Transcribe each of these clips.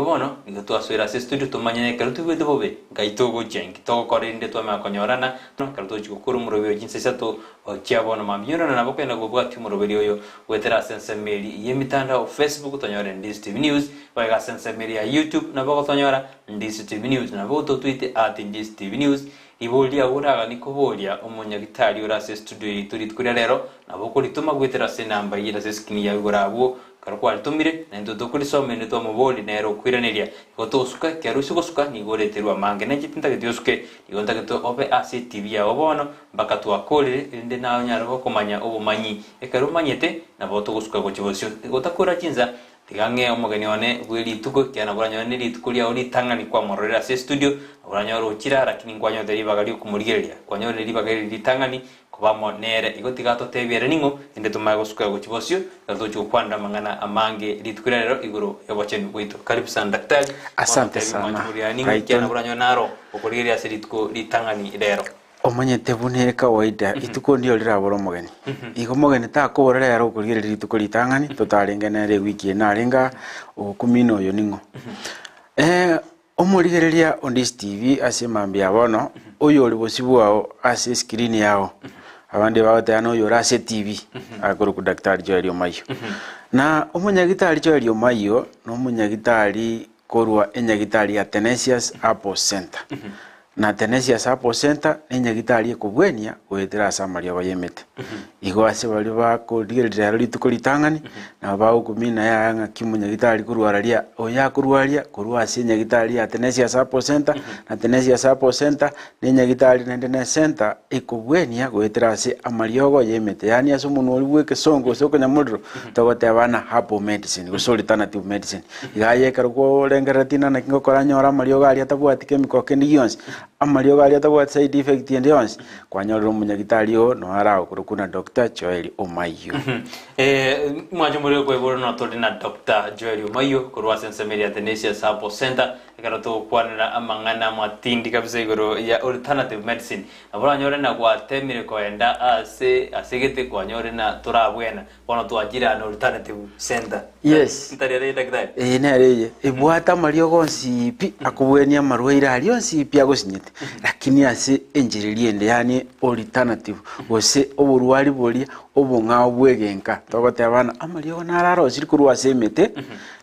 bono nigo twasoire ase estudio tomanyane ekero toigwete bobe nkai togochia inki togokora erinde twamanya konyorana ekero togochia gokora omoroberi o chinsa isato chia bono mambia inwe nabo okogenda kobwatia omoroberi oyo goetera ase ensemo eri y'emitandao Facebook tonyore Ndisi TV News boigo ase ensemo eri ya YouTube nabo ogotonyora Ndisi TV News nabo ototwite at Ndisi TV News Riborio riao oraganie koboria omonyagitari ore ase estudio yaito rituko ria rero, nabo okoritoma goetera ase enamba eyio ere ase escreen yao igoro abwo. Ekero kwaritomire, naintwe tokorisoma inde twamoboria nere okoiraneria. Igo tosuka, ekero ase gosuka nigo oreterwe amange. Nainche tintageti osuke, nigo ntagete obe ase etibi yao bono mpaka twakorire, erinde naye onyare gokomanya obomanyi. Ekero omanyete, nabo togosuka gochia bosio. Gotakora chinsa, Tiga ng'ee omogeni one bwe rituko, ekiagera nabo oranyore ne rituko riao ritang'ani kwamororire ase estudio, nabo oranyore ochire aa lakini nkwanyorete ribaga ri'okomorigereria, kwanyorire ribaga eri ritang'ani koba amo nere. Igo tiga atotebie ere ning'o, rende tomanye gosuka gochia bosio, ekero togochia gokwanera amang'ana amange rituko ria rero igoro y'obochenu bwaito. Karibu sana daktari, bono Asante tebia sana omwanchi moria ning'o, ekiagera Brighton. nabo oranyore naro okorigereria ase rituko ritang'ani rero. Omanyete buna ere kawaida, rituko ndiyo rirabore omogeni. Igo omogeni takobora rero okorigereria rituko ritang'ani, totarenge nere ewiki eye narenge aa, ogokumina oyo ning'o. Omorigereria o Ndisi TV ase emambia ya bono, oyo ore bosio bwao ase escreen yao, abande bagoteba noyo ore ase etibi, akorokwa Daktari Joel Omayio. Na omonyagitari Joel Omayio, na omonyagitari korwa enyagitari ya Tenesius Herbal Centre. Na Tenesius Herbal Centre nenyagitari ekobwenia goetera ase amariogo y'emete. Igo ase baria bakorigereria rero rituko ritang'ani, nabo bagokumina yaya ng'aki omonyagitari korwa araria oyo akorwaria korwa ase enyagitari ya Tenesius Herbal Centre, na Tenesius Herbal Centre nenyagitari naende ne centre ekobwenia goetera ase amariogo y'emete, yaani ase omonwa oria bw'ekesongo gose okonyamorero togoteba ng'a herbal medicine gose alternative medicine. Iga aye ekero kworengereretie ng'a naki ngokora nyore amariogo aria atabwati chemical kende gionsi, amariogo aria atabwati side effect ende yonsi, kwanyorire omonyagitari oo noyo aragokorokwa na Doctor Joel Omayio. Mwanche more koigora no tore na Doctor Joel Omayio korwa ase ensemo eria Athanasius Herbal Centre ekero togokwanera amang'ana amatindi kabisa igoro ya alternative medicine. Nabo oranyore na gwatemire koenda ase ase gete kwanyore na torabwena Bono twachire an alternative center. Yes. Ntari ere daktari. Eye nere eye ebwate amariogo onsi pi akobwenia amarwaire aria onsi pi agosinyete lakini ase enchera eria ende yaani alternative gose oborwari boria obong'ao bwegenka togoteba ng'a amariogo naro arosire korwa ase emete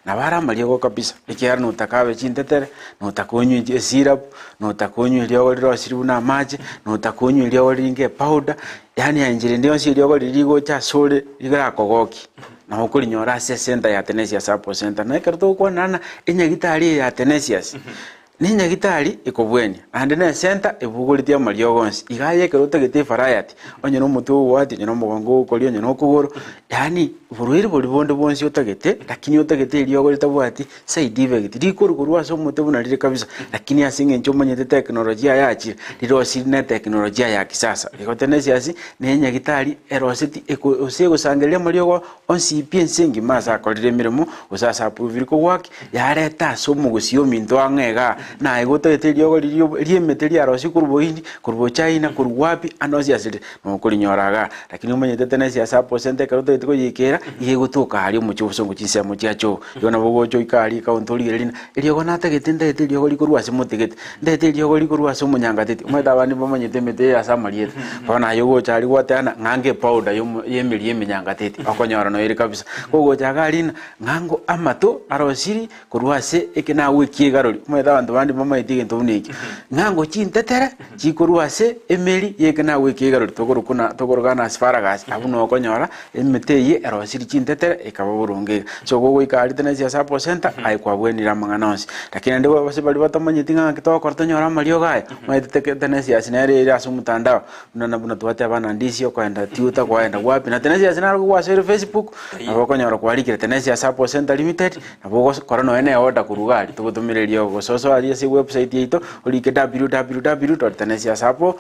nabo are amariogo kabisa ekiagera notaka abe chintetere notaka onywe esirapu notaka onywe eriogo rirosire buna amache notaka onywe eriogo ringa epowder Yaani enchera ende yonsi eriogo riria rigocha asore rigakogokia, nabo okorinyora ase esenta ya Athanasius Herbal Centre. Na ekero togokwana ng'a enyagitari eye ya Athanasius, na enyagitari ekobwenia, naende na esenta ebogoretie amariogo onsi. Iga aye ekero otagete evariety, onye na omotwe ogogoatia, onye na omogongo ogokoria, onye na okogoro, yaani borwaire boria bonde bwonsi otagete, lakini otagete eriogo ritabwati side effect, rikorwa korwa ase omote buna rire kabisa, lakini ase eng'encho omanyete teknolojia yachire, rirosiri ne teknolojia ya kisasa. Igo Tenesiasi na enyagitari eroseti eko gose egosangereria amariogo onsi pi ense engima ase akorire emeremo, gose ase aproviri kogwa ki, yareta ase omogusii ominto ang'e igaa, naye gotagete eriogo riria ri'emete riarosiwu korwa bohindi, korwa bochina, korwa wapi, ande onsi ase rire, nokorinyora igaa. Lakini omanyete Tenesiasi aposente ekero otagete koyeikera, iga egotoka aria omochie obosongo chinsemo chiacha oo. Igo nabo ogocha oike aria ekaunti origererie ng'a eriogo natagete ntagete eriogo rikorwa ase motegete, ntagete eriogo rikorwa ase omonyangateti. Omanyete abande mbamanyete emete eye ase amarieta. Bono aye ogocha aria gwateba ng'a ng'ange epowder yomo y'emeri y'emenyangateti, okonyora noyo ere kabisa. Kogocha iga aria ng'a ng'ango amato arosiri korwa ase eke nago eki'egarori. Omanyete abanto bande mbamanyeti egento buna ekio. Ng'ango chintetere chikorwa ase emeri y'eke nago eki'egarori tokorokwa na tokoroka na asparagus, abwo nokonyora Emete eyio erosirie chintetere ekaba boronge iga. So gogoika aria Tenesias Herbal Centre, aye kwabwenire amang'ana onsi. Lakini naende ase baria batamanyeti ng'a ng'aki togokora tonyore amariogo aya, omanyete teke Tenesias nere ere ase omotandao, buna na buna twateba na ndisi okoenda Twitter kwaenda wapi, na Tenesias naro gwasoire Facebook, nabo okonyora kwarikire Tenesias Herbal Centre Limited, nabo ogokora nonya na eorder korwa iga aria, togotomera eriogo gose osoe aria ase ewebsite yaito, orike www dot tenesias herbal.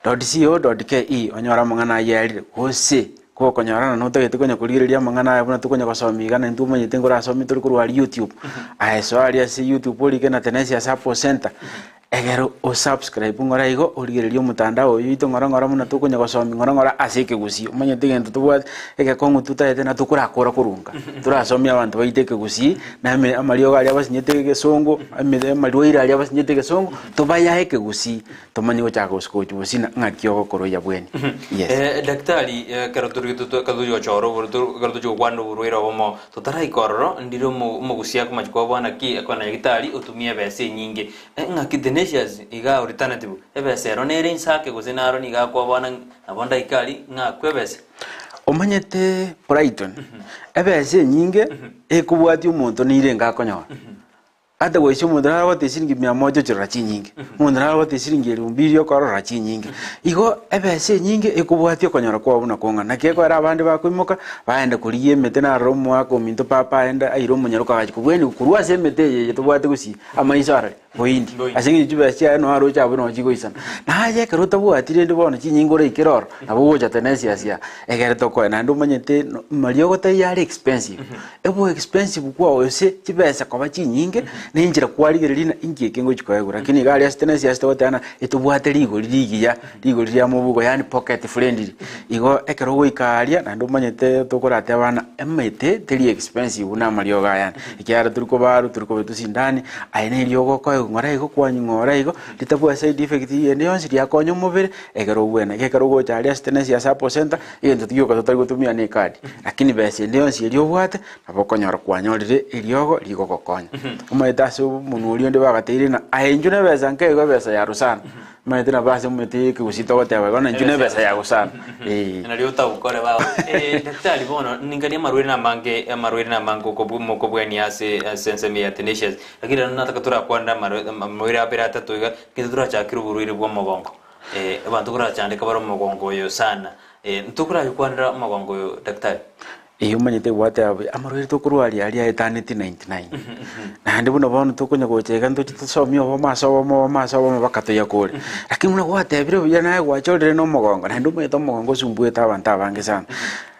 .co.ke onyore amang'ana ayio ayarire, gose gokonyorana notagete konya korigereria amang'ana aya buna tokonya gosomia iga naintwe omanyete nkorasomie tore korwa aria YouTube. Aye soa aria ase YouTube orike na Tenesias Herbal Centre. Ekero o subscribe ng'ora igo origererie omotandao oyo oito ng'ora ng'ora buna tokonya gosomia ng'ora ng'ora ase ekegusii. Omanyete egento tobwate egekong'u totaete na tokorakora korwa nka. Torasomie abanto baito ekegusii na eme amariogo aria basinyete egesongo, eme amarwaire aria basinyete egesongo, tobayae ekegusii tomanye gochaka gos gochi bosina ng'aki ogokora oyabwenie. Yes. Eh, daktari, ekero tori ekero tochi gochora oboro ekero tochi gokwana oborwaire obomo, totaraika ororo, ndire omo omogusia akomachi koboa naki akwana nyagitari otumie ebesa enyinge. Ng'aki Tenacious iga alternative, ebesa ero nere inse ake gose naro nigo akoboa nabo ndaike aria ng'akwe ebesa. Omanyete Brighton, ebesa enyinge ekobwatia omonto nere enga akonyora. Ata goisia omonto naro agote eshiringi mia moja ochirora chinyinge, omonto naro agote eshiringi elifu mbili okorora chinyinge. Igo ebesa enyinge ekobwatia okonyora kwao buna kong'ana. Naki ekogera abande bakoimoka, baende korigia emete narora omwaka ominto papa aende aire omonyaroka agachi kobweniwa korwa ase emete eye eye tobwate gusii. Amaiso arari boindi, ase eng'encho chibesa chiaye nonya aroche abwo nonya chigoisana. Naye ekero otabwati rende bono chinyinga oraikere oro, nabo ogocha tenesiasia egere tokoe naende omanyete no mariogo taiyo are expensive. Ebo expensive kwao gose chibesa koba chinyinge, na enchera kwarigereria ng'a inki eke ngochi koegwa. Lakini iga aria ase tenesiasia togoteba ng'a etobwate rigori rigiya, rigori ria mobuko yaani pocket friendly. Igo ekero ogoika aria naende omanyete tokorateba ng'a emete teri expensive buna amariogo aya. Ekiagera tori kobarwa, tori kobetwa sindani, aye na eriogo okoegwa ng'ora igo, kwanywa ng'ora igo, ritabwati side effect ende yonsi, riakonya omobere, ekero obwene. Iga ekero ogocha aria ase tenency ase Apple Centre, egento gioka totari gotumia na ekadi, lakini besa ende yonsi eria obwate, nabo okonyora kwanyorire eriogo rigogokonya. Omanyete ase omonwa oria onde bagateire ng'a aye inchuo na ebesa nke igo ebesa ya rosana, Omanyete nabo ase omanyete ekegusii togoteba igo, na inchuo na ebesa ya gosana, eh. Nario otagokore baba. Eh, daktari bono ninganie amarwaire namange amarwaire namange okobu mokobwania ase ase ensemo ya tenacious lakini rero nataka torakwanere amarwa amarwaire abere atato iga gento torachakere oborwaire bwa omogongo eh, abanto korachandeka bare omogongo oyo sana eh, ntokorayokwanera omogongo oyo daktari? Eyio omanyete gwateba buya, amarwaire tokorwaria aria aetaneti 99. Naende buna bono tokonya gocha iga ntoche tosomie obomo ase obomo obomo ase obomo mpaka toyakore. Lakini buna gwatebire buya naye gwachorire na omogongo, naende omanyete omogongo osumbuete abanto abange sana.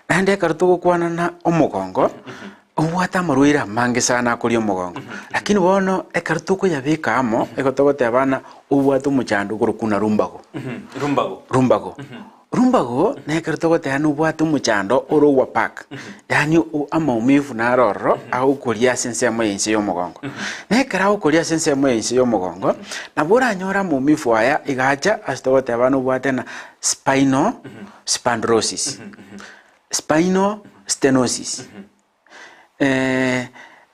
Naende ekero togokwana na omogongo, obwate amarwaire amange sana akoria omogongo. Lakini bono ekero tokoyabeka amo, igo togoteba ng'a obwate omochando okorokwa buna lumbago. Lumbago. Lumbago. Rumbago nekero togoteba nobwate omochando ore ogwa park, yaani amaumivu naro ororo agokoria ase ensemo ya inse y'omogongo. Na ekero agokoria ase ensemo ya inse y'omogongo, nabo oranyore amaumivu aya iga acha ase togoteba nobwate na spinal spondylosis, spinal stenosis,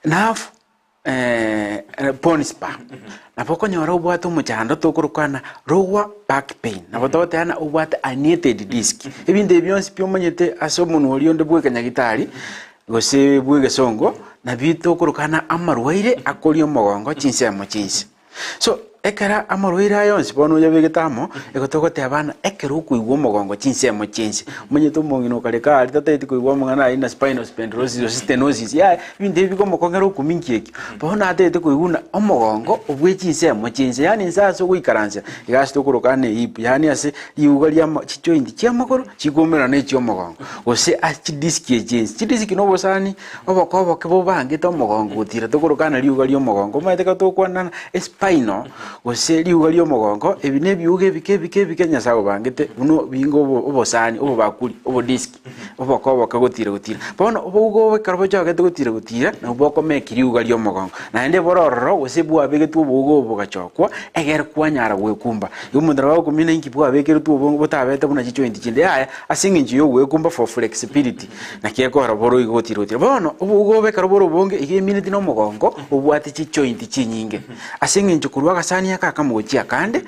nerve bone spur. Nabo okonyora obwate omochando tokorokana lower back pain, nabo togoteba ng'a obwate herniated disc. Ebinto ebi bionsi pi omanyete ase omonwa oria onde bwa ekanyagitari, gose bwa egesongo, nabio tokorokana amarwaire akoria omogongo chinsemo chinse. So, ekero amarwaire aya onsi bono oyabegete amo, igo togoteba ng'a ekero okoigwa omogongo chinsemo chiense, omanyete omong'ina okare kare tataeti koigwa amang'ana ayio na spinal spondylosis gose stenosis yaya, ebinto ebi bikomokong'era okumia inki ekio. Bono atagete koigwa buna omogongo obwe chinsemo chiense, yaani inse ase ogoikaransera, iga ase tokoroka ng'a ehip, yaani ase riuga ria ama chijoint chia amagoro chikoumerana na echia omogongo, gose ase chidisk echi ense. Chidisk na obosani Oboko oboke bobangete omogongo gotira tokorokana riuga ri'omogongo. Omanyete ekero togokwanana espinal gose riuga ri'omogongo, ebi nebiuga ebike ebike ebike Nyasae obangete buna binga obo obosani obobakuri obodiski oboko oboke gotira gotira. Bono obouga obo ekero bochogete gotira gotira nabwo bokomeki riuga ri'omogongo. Naende bore ororo gose bwabegetwe obouga obo bogachokwa egere kwanyara gwekumba. Igo omonto nabo agokumina inki bwabekeretwe obongo botabete buna chijoint chinde yaya ase eng'encho y'ogwekumba for flexibility. Naki ekora boro igo gotira-otira. Bono obogobe ekero bore obonge iga emineti na omogongo obwate chijointi chinyinge. Ase eng'encho korwa agasani aka akamo gochia akande,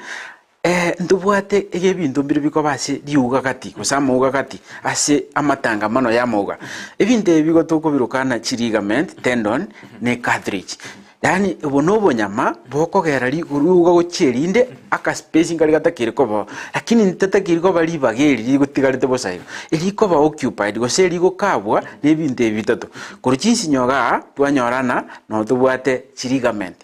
ntobwate iga ebinto mbire bikoba ase riuga gati gose amauga gati ase amatangamano y'amauga. Ebinto ebi igo tokobiroka ng'a chiligament, tendon, ne cartilage. Yaani obo nobonyama bokogera riuga gochia erinde akaspace nkari gatakeire kobao, lakini ntatakeiri koba ribaga eri rigotigarete bosa iga, erikoba occupied gose erigokabwa na ebinto ebi bitato. Korwa chinsinyo igaa twanyorana nabo tobwate chiligament.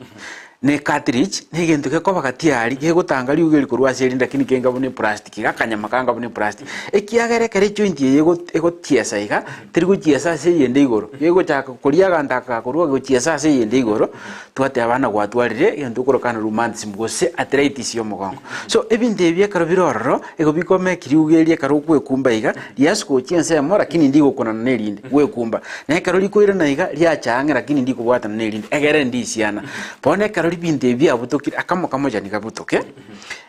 Ne cartilage negento gekoba gati aria gegotanga riuga eri korwa ase erinde lakini kenga buna eplastic iga akanyama kanga buna eplastic. Ekiagera ekero ejoint eye ego egochiesa iga, teri gochiesa ase eyende igoro, gegochaka koria aganto aka gakorwa gochiesa ase eyende igoro, twateba bana gwatwarire egento okorokana rheumatism gose arthritis ya omogongo. So ebinto ebi ekero bire ororo, igo bikomeki riuga eri ekero okwekumba iga, riasuka gochia ensemo lakini ndigokonana na erinde, gwekumba. Na ekero rikoirana iga, riacha ang'e lakini ndikobwatana na erinde, egere ndisiana. Bono ekero ribinto ebi biabutokire, akamo kamochani kabutoke,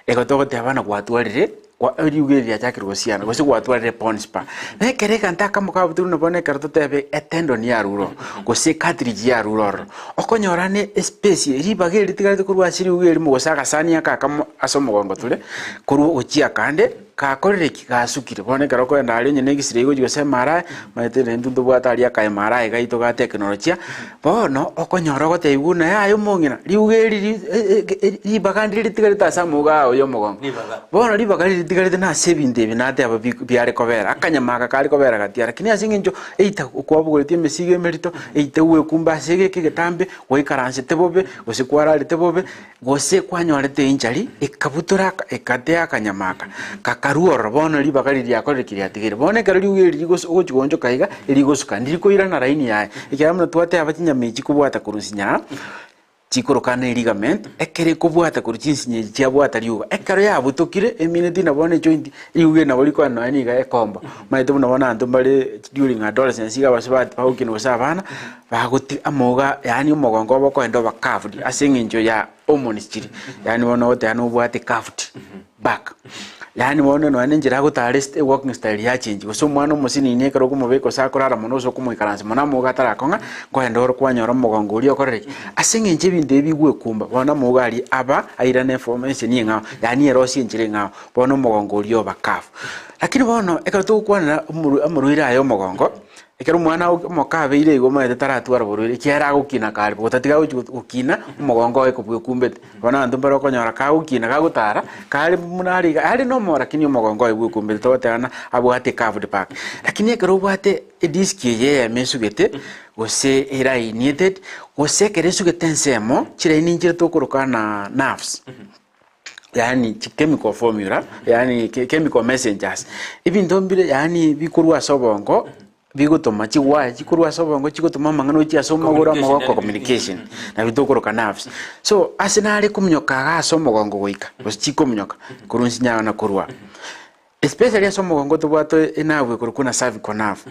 igo togoteba buna gwatwarire gwa riuga eri riachakire gosiana, gose gwatwarire bone spur. Na ekero egento akamo kabutokire buna bono ekero totebe etendon yarure ororo, gose ecartilage yarure ororo, okonyora ne espace ribaga eri ritigarete korwa ase riuga erimo gose agasani aka akamo ase omogongo tore, korwa gochia akande, gakorire ki? Gasukire. Bono ekero okoenda aria onye na egesire igochia gose MRI, omanyete naintwe ntobwate aria aka MRI gaito ga teknolojia, Bono okonyora ogotebiwa buna yaya omong'ina, riuga eri ri- e- e- e- ribaga ndire ritigarete ase amauga ao ya omogongo. Ribaga. Bono ribaga riri ritigarete nase ebinto ebi nateba bi- biare kobera, akanyama aka kare kobera gati aa, lakini ase eng'encho eita okwabogoretie emesigo emerito, eita gwekumba ase egeka egetambe, gwaikaransete bobe, gose kwararete bobe, Gose kwanyorete enchari, ekabutora aka ekatea akanyama aka, kakarua ororo, bono ribaga riria riakorire ki riatigaire. Bono ekero riuga eri rigos ogochi goonchoka iga, erigosuka, ndirikoirana raini yaye, ekiagera buna twateba chinyama echi kobwata korwa nsinyaa, chikorokana eligament, ekero ekobwata korwa chinsinyo echi chiabwata riuga, ekero yabutokire, emineti na bono ejoint, riuga eri nabo rikoenda nonya niga ekomba. Omanyete buna bono abanto mbare during adolescence iga abasubati bagokina gose abana, Bagotiga amauga, yaani omogongo obo okoenda oba curved ase eng'encho ya hormones chiria, yaani bono ogoteba nobwate curved back. Yaani bono nonya na enchera agotara ase walking style yachengi, gose omwana omosinini ekero okomobeka gose akorara mono gose okomoikaransa mono amauga atarakong'a, nkoenda ore kwanyora omogongo oria okorire ki? Ase eng'encho ebinto ebi bigwekumba, bono amauga aria aba airane eform ense niyo eng'ao, yaani erosie enchera eng'ao, bono omogongo oria oba curve. Lakini bono ekero togokwanera omorw amorwaire aya omogongo, Ekero omwana omoke abeire igo omanyete taratwara borwaire, ekiagera agokina kare gotatiga agochi gokina omogongo oye kobwekumbete. Bono abanto mbare okonyora kagokina kagotara, kare buna are iga are nomo lakini omogongo oye bwekumbete togoteba ng'a abwate curved back. Lakini ekero obwate edisk eye eyemo esugete, gose erainiated, gose ekero esugete ensemo, chiraini nchire tokoroka ng'a nerves. Yaani chemical formula, yaani chemical messengers, ebinto mbire yaani bikorwa ase obongo, bigotoma chigwaya chikorwa ase obongo chigotoma amang'ana gochia ase omogoro Communication, amagoko yani communication, nabio tokoroka nerves. So ase nare kominyoka iga ase omogongo goika, gose chikominyoka korwa nsinyago na korwa. Especially ase omogongo tobwate enerve ekorokwa na cervical nerve.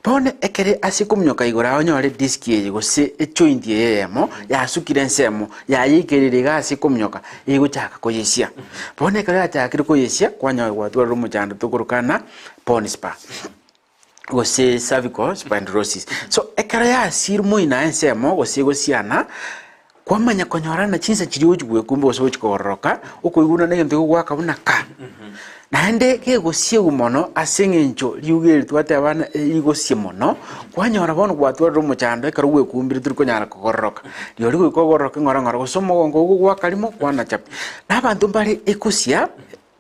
Bono ekere ase kominyoka igoro aa onyore disc eye gose ejoint eye eyemo yasukire ensemo yayeikerire iga ase kominyoka egochaka koyesia. Bono ekero yachakire koyesia kwanyora gwatwarire omochando tokoroka na bone spur gose cervical spondylosis. So ekero yasirwe moino aye ensemo gose egosiana, kwamanya konyora na chinsa chiria ogochi gwekumba gose ogochi kororoka, okoiguna na egento kegogoaka buna ka. Naende kegosiegwa mono ase eng'encho riuga eri twateba bana rigosie mono, kwanyora bono gwatwarire omochando ekero gwekumbire tori konyara kogororoka. Rirorio goika ogororoke ng'ora ng'ora gose omogongo ogo goaka rimo kwanacha pi. Na abanto mbare ekosia.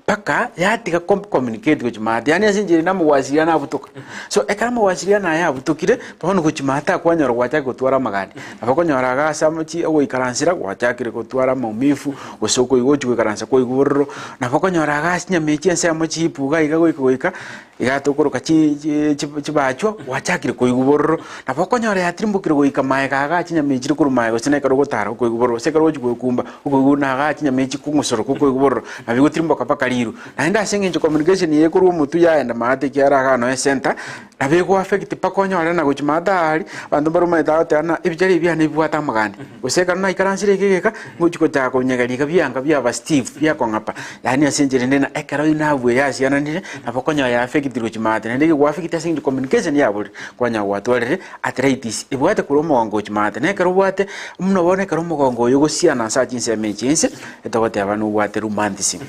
Mpaka yatiga ko communicate gochia maate, yaani ase enchera ende amogwasiria nabutoka. So ekero amogwasiriano aya abutokire, bono gochia maate akwanyora gwachakire gotwara amagani. Nabo okonyora iga ase amochie ogoikaransera gwachakire gotwara amaumivu, gose okoigwa gochia goikaransa kwaigwa bororo, nabo okonyora iga ase chinyama echi ensemo chiipu iga iga goika goika, iga tokoroka chi chi chibachwa, gwachakire koigwa bororo. Nabo okonyora yatirimbokire goika maega igaa chinyama echi chire korwa maega gose na ekero ogotara okoigwa bororo, gose ekero ogochia goekumba, okoigwa buna igaa chinyama echi kong'usoroka okoigwa bororo, nabo egotirimboka mpaka riru. Naende ase eng'encho communication eye ekorwa omotwe yaenda maate ekiagera igaa noe center, nabo ego affect mpaka onyore na gochia maate aaria, abanto mbare omanyete agoteba ng'a ebichara ebi biane bibwate amagani, gose ekero naikaransire iga egeka, ngochia gochaka konyegeria iga bianga biaba stiff, biakong'apa. Yaani ase enchera ende ng'a ekero nerve eye yasiananire, nabo okonyora ya affectirwe gochia maate, naende ege affect ase eng'encho communication yaborire, kwanyora gwatwarire arthritis, ebwate korwa omogongo gochia maate. Na ekero obwate, buna bono ekero omogongo oyo ogosiana ase chinsemo echi ense, etogoteba nobwate rheumatism.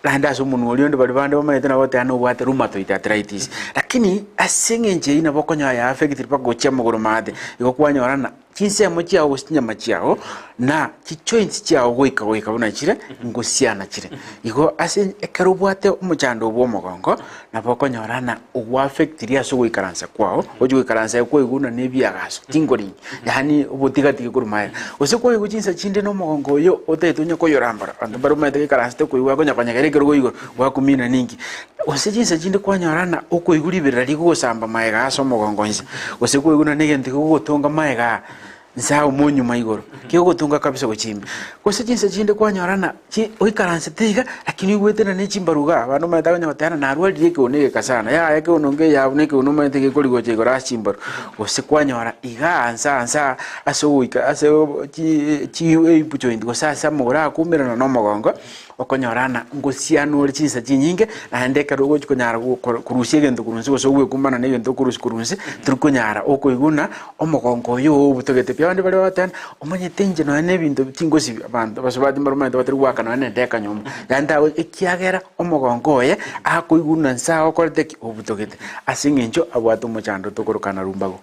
Naende ase omonwa oria onde baria bande bamanyete nabo bagoteba nobwate rheumatoid arthritis. Lakini ase eng'encho eyio nabo okonyora ya affectire mpaka gochia amagoro maate, igo kwanyora ng'a. Chinsemo chiao gose chinyama chiao, na chijoints chiao goika goika buna chire, ngosiana chire. Igo ase ekero obwate omochando obwo omogongo, nabo okonyora ng'a ogwaffectirie ase ogoikaransa kwao, ochi goikaransa iga kwaigwa buna na ebiagaso, tingling, yaani obotigatigi korwa magega. Gose kwaigwa chinsa chinde na omogongo oyo otagete onye koyorambora, abanto mbare omanyete goikaransete okoigwa akonya konyegera ekerogo igoro, gwakumina ninki. Gose chinsa chinde kwanyora ng'a okoigwa riberera rigogosamba magega ase omogongo inse, gose kwaigwa ng'a negento kegogotonga magega aa inse aa omonyuma igoro, kegogotonga kabisa gochia ime. Gose chinsa chinde kwanyora ng'a chi oikaransete iga, lakini oigwete ng'a ne chimbaru igaa, abande omanyete akonya goteba ng'a narwarire ekeuno egeka sana, yaya ekeuno nkeyia buna ekeuno omanyete gekori gocha igoro ase chimbaru. Gose kwanyora igaa nse aa nse aa ase ogoika ase chi chi hip joint gose ase amagoro akoumerana na omogongo. Okonyora ng'a ngosiana ore chinsa chinyinge, naende ekero ogochi konyara korusia egento korwa inse gose ogwekumbana na egento okorusia korwa inse, tori konyara okoigwa ng'a omogongo oyo oo obutogete pi. Abande baria bagoteba ng'a omanyete inche nonye na ebinto tingosibia, abanto abasubati mbare omanyete batari goaka nonye na edeka nyomba, yaani tago ekiagera omogongo oye akoigwa ng'a nse agokorete ki? Obutogete, ase eng'encho abwate omochando tokorokana lumbago.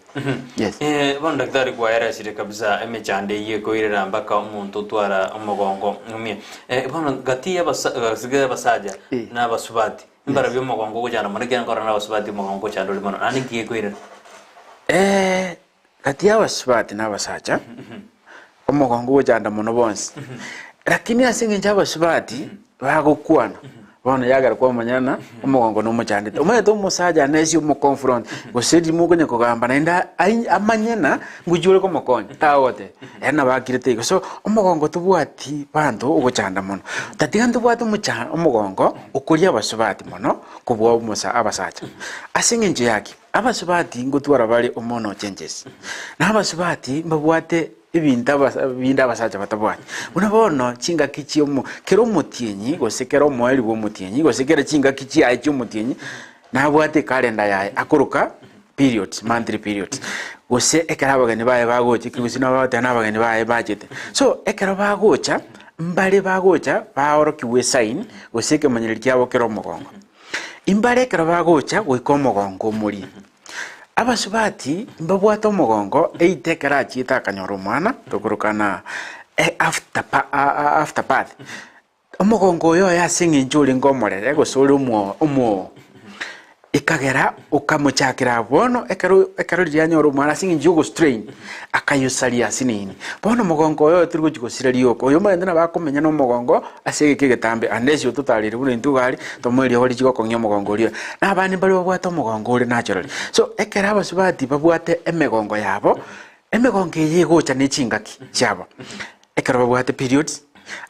Yes. Eh, bono daktari kwaeresire kabisa emechando eyio ekoirera mpaka omonto otwara omogongo ng'umie. Eh, bono gati y'abasa gati y'abasacha Eh. na abasubati, mbarabio omogongo ogochanda mono ekiagera nkorora na abasubati omogongo ogochanda ore mono, naende nki gekoirera? Eh, gati y'abasubati na abasacha, omogongo ogochanda mono bonsi. Lakini ase eng'encho abasubati bagokwana, bono yagera kwamanya ng'a omogongo nomochandete. Omanyete omosacha nesi omoconfront, gose riria okonya kogamba naende ai amanye ng'a ngochia ore komokonya, tagogotebia, ere nabo akirete igo. So, omogongo tobwati banto ogochanda mono, tatiga ntobwate omocha omogongo okoria abasubati mono kobua omosa abasacha. Ase eng'encho yaki, abasubati ngotwara bare omono changes, na abasubati mbabwate ebinto abasa binde abasacha batabwati. Buna bono chingaki chi'omo kera omotienyi gose kera omoerio bw'omotienyi gose kera chingaki chiaye chi'omotienyi, nabwate ekalenda yaye akoroka periods, monthly periods. Gose ekero abageni baye bagocha ekegusii nabo bagoteba na abageni baye bachete. So ekero bagocha, mbare bagocha baorokiwa esign gose ekemanyererio kiabo kere omogongo. Imbare ekero bagocha goika omogongo omoria. Abasubati mbabwate omogongo eite ekero achiete akanyora omwana tokorokana after after birth. Omogongo oyo oye ase eng'encho orenge omorere gose ore omuo omuoo, ekagera okamochakera bono ekero ekero riria anyora omwana ase eng'encho ya ogostrain, akayosaria asinini. Bono omogongo oyo tori gochi gosira rioka, oyo omanyete nabo akomenya na omogongo ase egeka egetambe unless ototarire buna intwe iga aria, tomoe riogo richi gokong'ia omogongo oria. Na abande mbare babwate omogongo ore naturally. So, ekero abasubati babwate emegongo yabo, emegongo eye egocha ne chingaki chiabo, ekero babwate periods,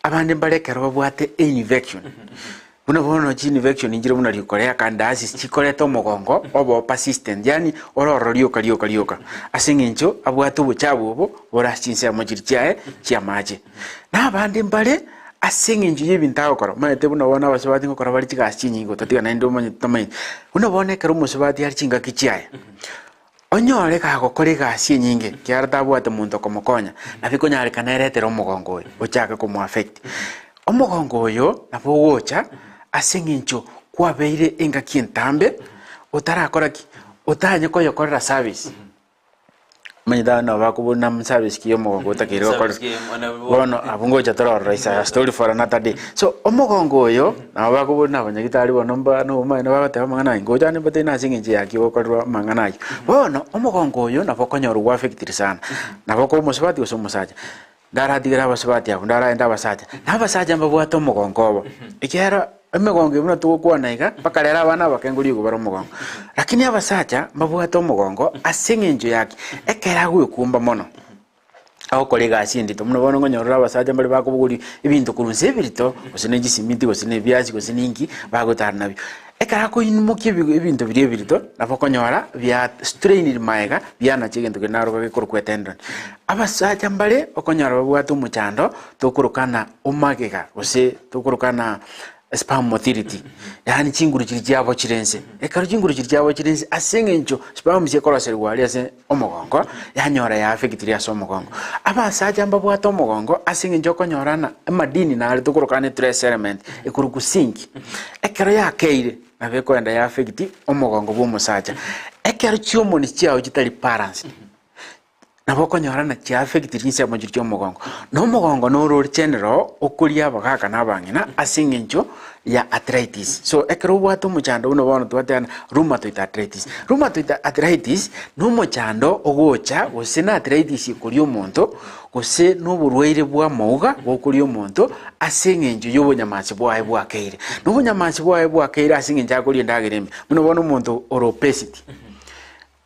abande mbare ekero babwate einfection, buna bono chinfection nchire buna rikorea, candidiasis, chikoreta omogongo obe o persistent yaani ore ororo rioka rioka rioka, ase eng'encho abwate obochabu obo bore ase chinsemo chiria chiaye chi'amache. Na abande mbare ase eng'encho y'ebinto agokora, omanyete buna bono abasubati ngokora bare chigasi chinyinge otatiga naende omanyete tomanyeti. Buna bono ekero omosubati are chingaki chiaye, onyore gagokora egasi enyinge ekiagera tabwate monto okomokonya, nabo ekonyarekana eretere omogongo oyo ochake komoaffect. Omogongo oyo nabo ogocha ase eng'encho kwabeire engaki entambe otarakora ki? Otanye koyokorera service. Omanyete abande nabo bakobuna na service ki omogongo otakeire gokora. Service ki omo- Bono abwo ngocha tororora is a story for another day. So omogongo oyo nabo bakobuna abanyagitari bono mba nobomaene bagoteba amang'ana aya ngocha ande mbatebie nase eng'encho yaki ogokorerwa amang'ana ayio. Bono omogongo oyo nabo okonyora gwaffectire sana, nabo okoba omosubati gose omosacha. Ndaratigere abasubati abwo, ndaragende abasacha, na abasacha mbabwate omogongo obo, ekiagera emegongo eye buna togokwana iga, mpaka rero abana abake nkorigia kobara omogongo. Lakini abasacha mbabwate omogongo ase eng'encho yaki, ekero agoekumba mono, agokora egasi endito, buna bono nkonyorora ore abasacha mbare bakobogoria ebinto korwa inse ebirito, gose ne chisimiti, gose na ebiasi, gose na inki, bagotara nabio. Ekero akoimokia ebi ebinto biria ebirito, nabo okonyora bia strained maega, bianacha egento keria naroka gekorokwa etendon. Abasacha mbare okonyora babwate omochando tokorokana omagega gose tokorokana sperm motility, yaani chinguru chiria chiabo chire nse. Ekero chinguru chiria chiabo chire nse ase eng'encho sperm chikoroserigwa aria ase omogongo, yanyora ya affectiri ase omogongo. Abasacha mbabwate omogongo ase eng'encho okonyora ng'a amadini nare tokorokana trace element ekorokwa zinc, ekero yakeire nabo ekoenda ya affect omogongo bwa omosacha. Ekero chihormones chiago chitari balanced. Nabo okonyora na chiaffectiri chinsemo chiria chi'omogongo. Na omogongo noro ore general okoria abagaka na abang'ina ase eng'encho ya arthritis. So ekero obwate omochando buna bono twateba rheumatoid arthritis. Rheumatoid arthritis na omochando ogocha gose na arthritis ekoria omonto gose na oborwaire bwa amauga bokoria omonto ase eng'encho ya obonyamansi bwaye bwakeire. Na obonyamansi bwaye bwakeire ase eng'encho akoria endagera embe. Buna bono omonto ore obesity.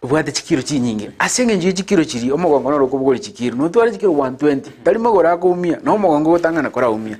Obwate chikiro chinyinge. Ase eng'encho ye chikiro chiria, omogongo noro okobogoria chikiro. Notware chikiro 120, tari magoro akoumia, na omogongo ogotang'ana koraumia.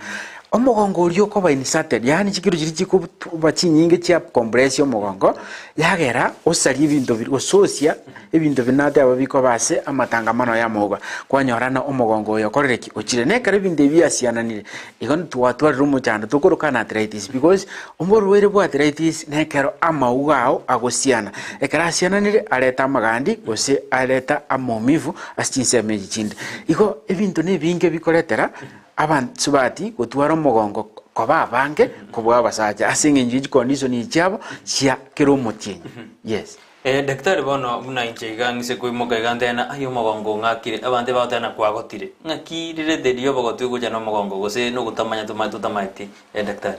Omogongo oria okoba inserted, yaani chikiro chiria chikoba chinyinge chia compress omogongo, yagera osarie ebinto biria, gososia ebinto biria nateba bikoba ase amatangamano y'amauga. Kwanyora ng'a omogongo oyo okorire ki? Ochire. Na ekero ebinto ebi biasiananire, igo twatwarire omochando tokoroka na arthritis because Oborwaire bwa arthritis nekero amauga ao agosiana. Ekero asiananire areta amagandi gose areta amaumivu ase chinsemo echi chinde. Igo ebinto nebinge bikoretera abansubati gotwara omogongo koba abange kobua abasacha ase eng'encho ye chicondition echi chiabo chia kera omotienyi. Yes. Eh, daktari bono buna inche iga ng'ise koimoka iga ntebe ng'a aye omogongo ong'akire, abanto ebagoteba ng'a kwagotire. Ng'aki rirete riria obogotu gocha na omogongo gose nogotamanya toma totamaeti eh daktari?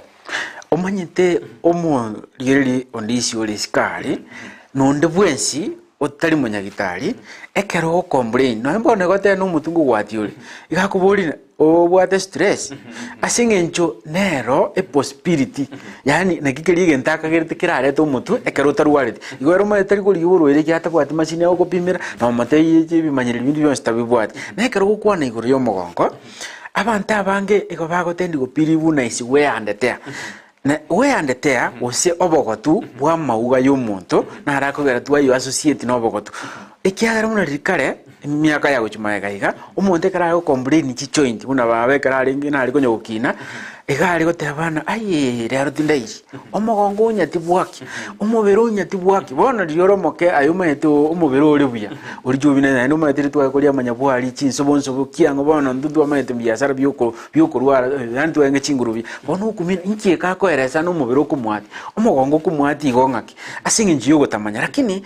Omanyete omorigereria onde isi ore isiko aria, na onde bwensi otari monyagitari, ekero ogocomplain, nonye bono egoteba na omotwe ngogwatia ore, iga akoboria ng'a obwate stress, ase eng'encho nero epossibility, yaani naki keria egento akagerete kerarete omotwe ekero otarwareti. Igo ere omanyete tari korigia oborwaire ekiagera atabwati machine agokopimera, na omotebie ebimanyererio binde bionsi tabibwati. Na ekero ogokwana igoro ya omogongo, abanto abange igo bagotendi gopiri buna isi wear and tear. Na wear and tear gose obogotu bwa amauga ya omonto, naro akogera twayo associate na obogotu. Ekiagera buna riria kare, emiaka ya gochia magega iga, omonto ekero are gocomplain chijoint buna baba ekero arenge nare konya gokina, iga are goteba ng'a ayeee rero tindairi, omogongo onyati bwaki, omobere onyati bwaki. Bono riria ore omoke aye omanyete omobere ore buya, oriche obine naende omanyete riria tware koria amanyabwari, chinsobonsobo, kiang'o bono intwe ntwamanyete ebiasara bioko biokorwara yaani twarenge chinguru buya. Bono okumia inki eke akoeresa na omobere okomwatia, omogongo okomwatia igo ng'aki, ase eng'encho ya ogotamanya lakini.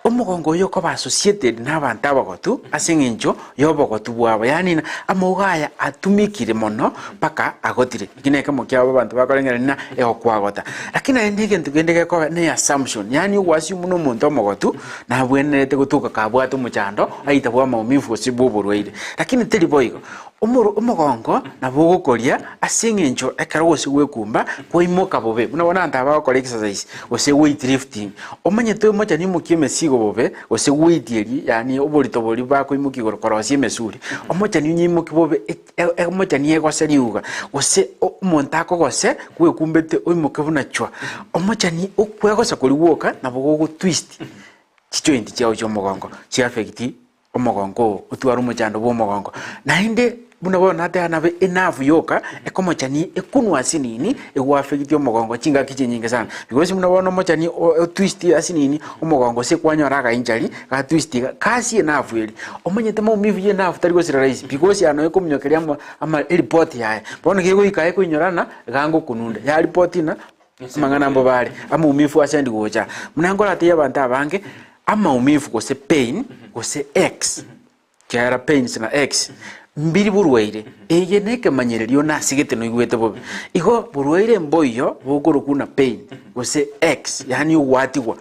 Omogongo oyo okoba associated nabanto abagotu ase eng'encho y'obogotu bwabo, yaani ng'a amauga aya atumekire mono mpaka agotire. Eki nekemo kiabo abanto bakorengereria ng'a egokwagota. Lakini naende egento kende gekoba ne assumption, yaani ogoassume buna omonto omogotu nabwenerete gotoka kabwate omochando aita bwa maumivu gose bwa oborwaire. Lakini teri boigo, omoro omogongo nabo ogokoria ase eng'encho ekero gose gwekumba kwaimoka bobe, buna bono abanto aba bagokora exercise gose weight lifting, Omanyete omochani oimokie emesigo bobe, gose gweitia yaani oborito boria bakoimokia igoro korosia emesuri, omochani onyeimokie bobe omochani egose riuga, gose omonto akogose bwekumbete oimoke buna chwa, omochani okwegosa koria gwoka nabo gogotwist chijoint chiago chia omogongo chiaffect omogongo oo, otware omochando bw'omogongo. Naende buna bono nateba nabe enafu yoka ekomochani ekunwa asinini egoaffecti omogongo chingaki chinyinge sana. Because buna bono omochani otwist asinini omogongo gose kwanyora aga injury ga twist iga kasi enafu eria. Omanyete maumivu ya enafu tari gosira rahisi because ya nonya ekominyokeria ama ama eripoti yaye. Bono kegoika ekoinyora ng'a iga ngokununda, yaripoti ng'a amang'ana mbobe are, amaumivu ase ndi gocha. Buna nkoratebie abanto abange, amaumivu gose pain gose aches, ekiagera pains na aches mbiri borwaire, eye na ekemanyererio nasegete noigwete bobe. Igo borwaire mboiyo bokorokwa buna pain gose aches, yaani ogwatigwa.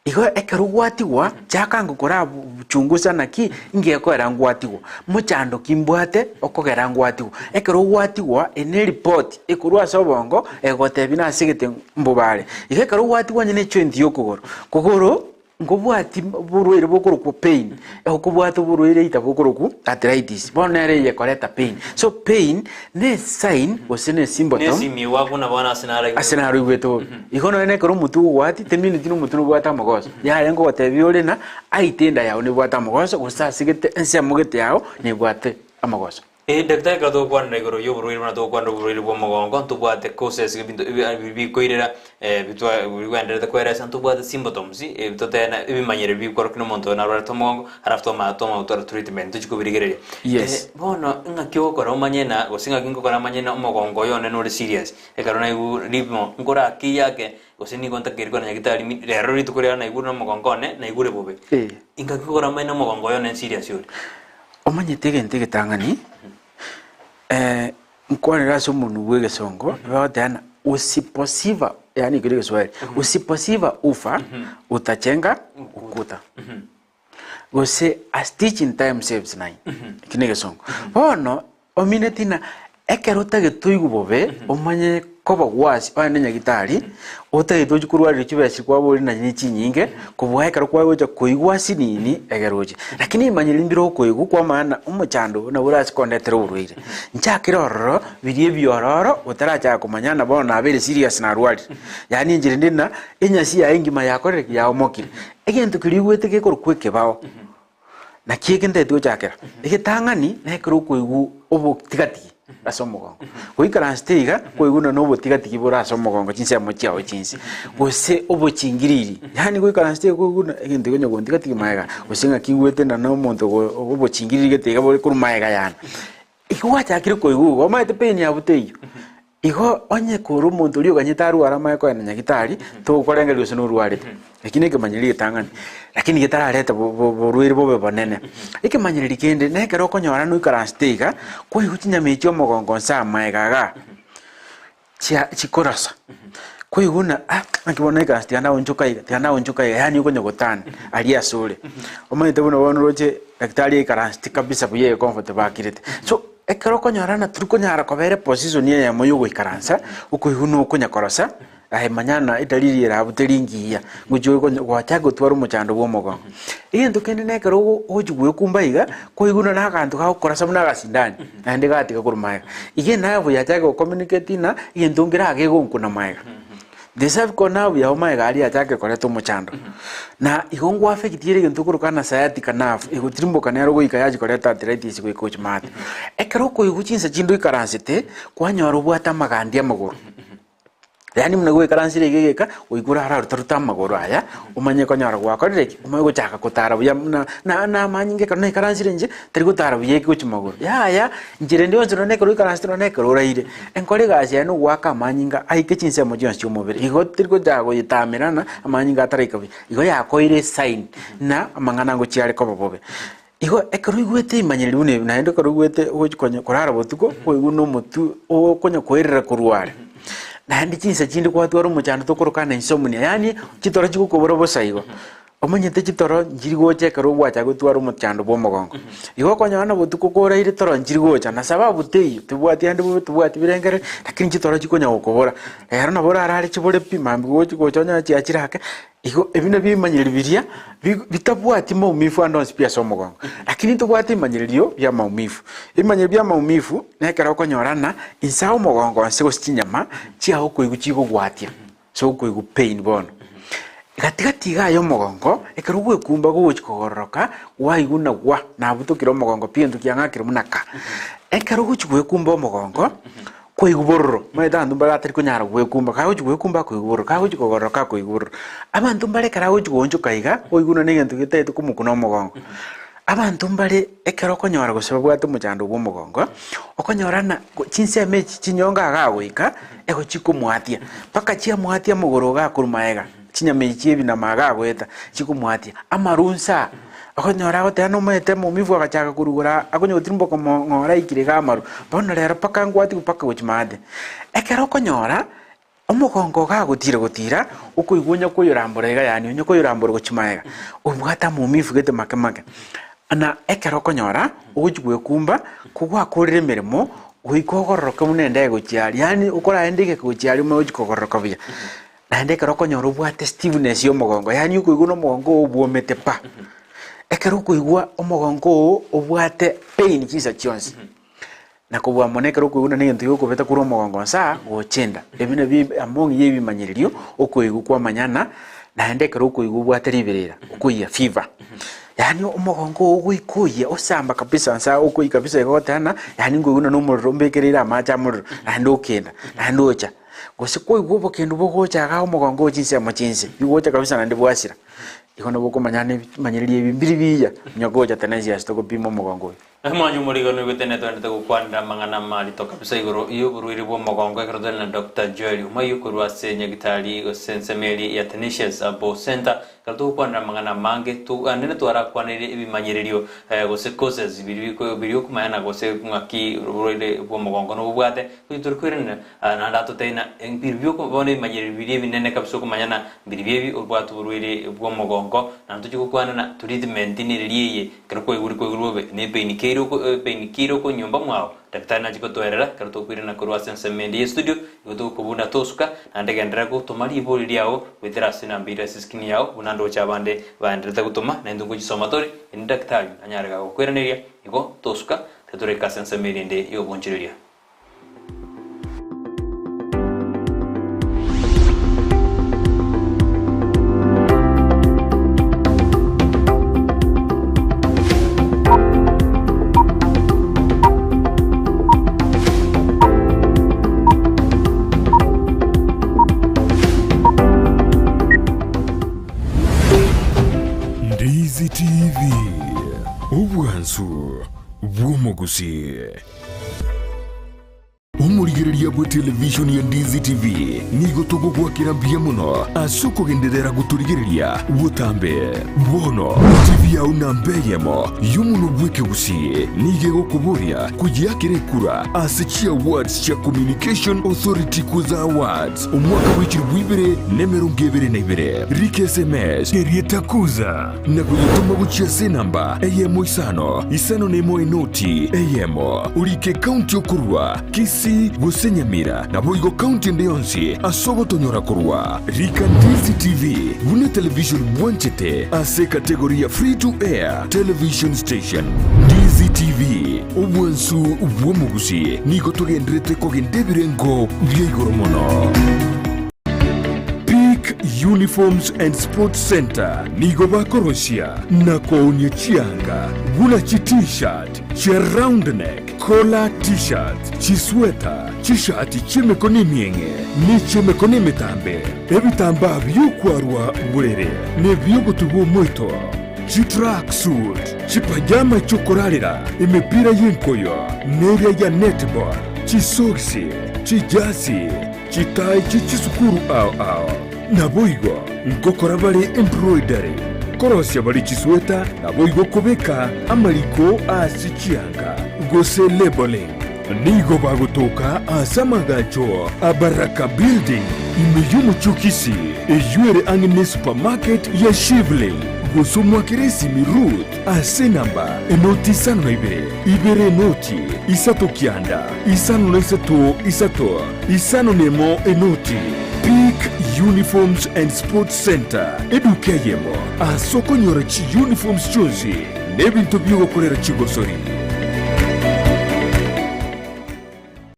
Igo ekero gwatigwa, chaka ngokora chungusa naki ngekoera ngwatigwa, mochando ki mbwate okogera ngwatigwa. Ekero gwatigwa eye ne eripoti ekorwa ase obongo egotebia nasegete mbobare. Igo ekero gwatigwa onye ne ejoint ya okogoro, kogoro nkobwati borwaire bokorokwa pain, okobwate oborwaire either bokorokwa arthritis, bono nere eye ekoreta pain. So pain ne esign gose ne esymptom. Nesimiwa buna bono ase naraigwete. Ase naroigwete bobe. Igo nonya nekero omotwe ogogoatia, temineti na omotwe nobwate amagoso. Yare ngogotebia ore ng'a aite enda yao nebwate amagoso, gose ase gete ensemo gete yao nebwate amagoso. Eh, daktari ekero togokwanera igoro y'oborwaire buna togokwanera oborwaire bwa omogongo ntobwate causes ebinto ebi bikoirera eh, bitwa bigwenderete koeresa ntobwate symptoms ebi totena ebimanyereri bikorokia na omonto oyo narwarete omogongo alafu twamanya twamanya gotwara treatment tochia kobirigereria. Yes. Eh, bono ng'aki ogokora omanye na gose ng'aki nkokora manye na omogongo oyo one nore serious ekero naigure rimo nkorakiya ake gose nigo ntakeire kogenda nyagetari mi rero rituko riane naigure na omogongo one naigure bobe. Eh. Ingaki okora manye na omogongo oyo one serious ore? Omanyete egento egetang'ani, nkwanere ase omonwa bw'egesongo, bagoteba ng'a usiposiva yaani ekio negeswahili, usiposiva ufa utachenga ukuta. Gose a stitch in time saves nine, ekio negesongo. Bono omineti ng'a ekero otagete oigwe bobe, omanye koba gwasi onye ne nyagitari, otagete ochie korwarire chibesa kwaboria naye ne chinyinge, kobua ekero kwagocha koigwa asinini egere oche. Lakini imanyire mbire okoigwa kwa maana omochando oyo nabo orase kondetera oborwaire. Nchakere ororo biria ebiororo otarachaka komanya ng'a bono nabeire serious narwarire. Yaani enchera ende ng'a enyasi yaye engima yakorire ki? Yaomokire. Egento keria oigwete gekorokwa ekebao. Naki eke ntagete gochakera, egetang'ani nekero okoigwa obotigatigi ase omogongo. Goikaransete iga, koigwa buna na obotigatigi bore ase omogongo chinsemo chiao chinse, gose obochingiriri, yaani goikaransete iga koigwa buna egento ekenye gontigatigi magega, gose ng'aki igwete na na omonto go obochingiriri gete iga bore korwa magega yane. Igo gwachakire koigwa igo, omanyete pain abwo teiyo. Igo onye kore omonto oria oganyete arware amanye kogenda nyagitari, tokorengereria gose norwarete. Eki nekemanyererio egetang'ani, lakini getarareta bo- bo- borwaire bobe bonene. Ekemanyererio kende, na ekero okonyora noikaransete iga, kwaigwa chinyama echio omogongo nse amaega igaa, chia chikorasa, kwaigwa buna ah naki bono naikaransete tiga naonchoka iga, tiga naonchoka iga, yaani okonya gotana aria asore. Omanyete buna bono oroche daktari aikaransete kabisa buya ecomfortable akirete. So. Ekero okonyora ng'a tori konyara koba ere position eyemo ya ogoikaransa, okoigwa na okonya korosa, aye manya ng'a edalili ere abwo teri ngiya, ngochia okonya gwachaka gotwara omochando bwa omogongo. Egento kende na ekero ogo ogochia goekumba iga, kwaigwa buna na aganto gagokorasa buna agasindani, naende gatiga korwa magega. Iga enerve yachaka gocommunicate ng'a egento nkere aa gegonkuna magega. The cervical nerve yao magega aria yachakire koreta omochando. Na igo ngoaffect ere egento okoroka na sciatica nerve, egotirimboka nero goika yachi koreta arthritis goika gochia maate. Ekero okoigwa chinsa chinde oikaransete, kwanyora obwate amagandi amagoro. Yaani buna goikaransire iga egeka, goika orararuta rute amagoro aya, omanye konyora gwakorire ki? Omanye gochaka kotara buya buna na na amanyinga ekero naikaransire inche, tari gotara buya eke gochia magoro. Yaya, Inchera ende yonsi nonya ekero oikaransete nonya ekero oraire, enkore egasi yaye nogoaka amanyinga aike chinsemo chionsi chi'omobere. Igo teri gochaka goyetamerana ng'a amanyinga ataraika buya. Igo yakoire esign ng'a amang'ana ngochia are koba bobe. Igo ekero oigwete ebimanyererio buna ebi, naende ekero oigwete ogochi konya korara botuko, koigwa na omotwe okonya koerera korwa are. Naende chinsa chinde kwatwara omochando tokoroka ng'a insomnia, yaani chitoro chigokobora bosa igo. Omanyete chitoro nchiri gocha ekero ogwachaka gotwara omochando bw'omogongo. Igo okonyora na botuko koraire toro nchiri gocha na sababu teiyo, tibwati ande bobe tibwati birengererio, lakini chitoro chikonya gokobora. Rero nabo orarare chibore pi, mambia gochi gocha onyore chiachire ake, igo ebi nabio ebimanyererio biria bi- bitabwati maumivu ande onsi pi ase omogongo. Lakini ntobwate ebimanyererio bia maumivu. Ebimanyererio bia maumivu, nekero okonyora ng'a inse aa omogongo nse gose chinyama, chiago okoigwa chigogwatia. Ase okoigwa pain bono. Gati gati iga aye omogongo, ekero ogwekumba gogochia kogororoka, kwaigwa buna gwa, nabutokire omogongo pi egento kiang'akire buna ka. Ekero ogochia gwekumba omogongo, kwaigwa bororo, omanyete abanto mbare atari konyara gwekumba, kagochia gwekumba akoigwa bororo, kagochia kogororoka akoigwa bororo. Abanto mbare ekero agochia goonchoka iga, oigwe buna na egento getaete komokuna omogongo. Abanto mbare ekero okonyora gose babwate omochando bw'omogongo, okonyora ng'a chinsemo echi chinyonga iga agoika, ego chikomwatia, mpaka chiamwatia amagoro iga akorwa magega, chinyama echi chi'ebinama iga agoeta, chikomwatia. Amarunsa aa, okonyora agoteba nomanyete maumivu agachaka korugora akonya gotirimboka mo ng'ora aikire iga amaru, bono rero mpaka ngwatigwe mpaka gochia maate. Ekero okonyora. Omogongo gagotira gotira, okoigwa onye koyorambora iga yaani onye koyorambora gochia magega, obwate amaumivu gete make make. Na ekero okonyora, ogochia gwekumba, kogwakorire emeremo, goika ogororoke buna endege gochia aria, yaani okoraende egeka gochia aria omanye gochia kogororoka buya. Naende ekero okonyora obwate stiffness ya omogongo, yaani okoigwa na omogongo oo obwomete pa. Ekero okoigwa omogongo oo obwate pain chinsa chionsi. Na kobua mono ekero okoigwa negento giokobeta korwa omogongo nsa gocha enda. Ebi nabio among y'ebimanyererio okoigwa kwamanyana, naende ekero okoigwa obwate riberera, okoyia fever. Yaani omogongo oo ogoika oyia osamba kabisa nsa okoika kabisa igo ogoteba ng'a yaani nkoigwa buna nomorero mbekereire amache amorero, naende okenda, naende ocha. Gose kwaigwa obokendu bogocha igaa omogongo oo chinsemo chinse, bigocha kabisa naende bwasira. Igo nabo okomanya ng'a ebimanyererio ebi mbiri biya, onye gocha Tenacious togopima omogongo oyo. Omwancho omorigani oigwete netwenerete gokwanera amang'ana amarito kabisa igoro y'oborwaire bw'omogongo ekero tore na Doctor Joel Omayio korwa ase Nyagitari gose ensemo eria ya Tenacious Herbal Centre ekero togokwanera amang'ana amange naende netwarakwaneire ebimanyererio gose causes biria biria okomanya na gose ng'aki oborwaire bw'omogongo nobobwate gochia tore koiranera Naende atotebie ng'a mbiria bono ebimanyererio biria ebinene kabisa okomanya ng'a mbiria ebi obwate oborwaire bw'omogongo, naende tochie gokwana ng'a treatment nereri eye, ekero kwaigure kwaigure bobe, na epain ki ere epain ki ere okonyomba mwao, daktari nachie gotoerera ekero tokoirana korwa ase ensemo ende ye studio, igo togokobuna tosuka, naende genderera gotoma ribori riao goetera ase enamba eria ase escreen yao, buna ndoche abande baendererete gotoma, naintwe ngochisoma tore, erinde daktari anyare gagokoiraneria, igo tosuka, tiga ase ensemo eria ende y'obonchoreria. Ndizi TV, obwansu bw'omogusii. Omorigereria bwe television ya Ndizi TV nigo togogwakera mbuya mono ase okogenderera gotorigereria botambe. Bono TV yao namba eyemo y'omonwa bw'ekegusii nigo egokoboria koyeakera ekura ase chi awards chia Communication Authority Kuza Awards omwaka bwe chilifu ibere na emerongo ebere na ibere. Rika SMS erieta Kuza. na koyetoma gochia ase enamba eyemo isano isano nemo enoti eyemo, orike ekaunti okorua, Kisii gose Nyamira, naboigo kaunti ende yonsi ase ogotonyora korwa. Rika Ndizi TV buna etelevision bwanchete ase ekategori ya Free to Air Television Station. Ndizi TV, obwansu bw'omogusii, nigo togenderete kogenda ebirengo bia igoro mono. Peak Uniforms and Sports Centre nigo bakorosia na koonia chianga buna chi T-shirt, chia round neck, collar T-shirts, chisweta, chishati chi'emekono emieng'e ne chi'emekono emetambe, ebitambaa bi'okwarwa borere na ebi'ogotubwa omoito, chi-track suit, chipajama chi'okorarera, emepira y'enkoyo neria ya netball, chisogisi, chijasi, Chitai chie chisukuru ao ao. Naboigo ngokora bare embroidery, korosia bare chisweta, naboigo kobeka amariko ase chianga, gose labelling. Nigo bagotoka ase amagacho a Baraka Building ime y'omochie o Kisii, eyio ere ang'e ne supermarket ya Shivling, gose omwakere esimi Ruth ase enamba enoti isano na ibere, ibere enoti, isato kianda, isano na isato isato. Isano nemo enoti, Peak Uniforms and Sports Centre, eduka eyemo ase okonyora chi-uniforms chionsi na ebinto bi'ogokorera chigosori.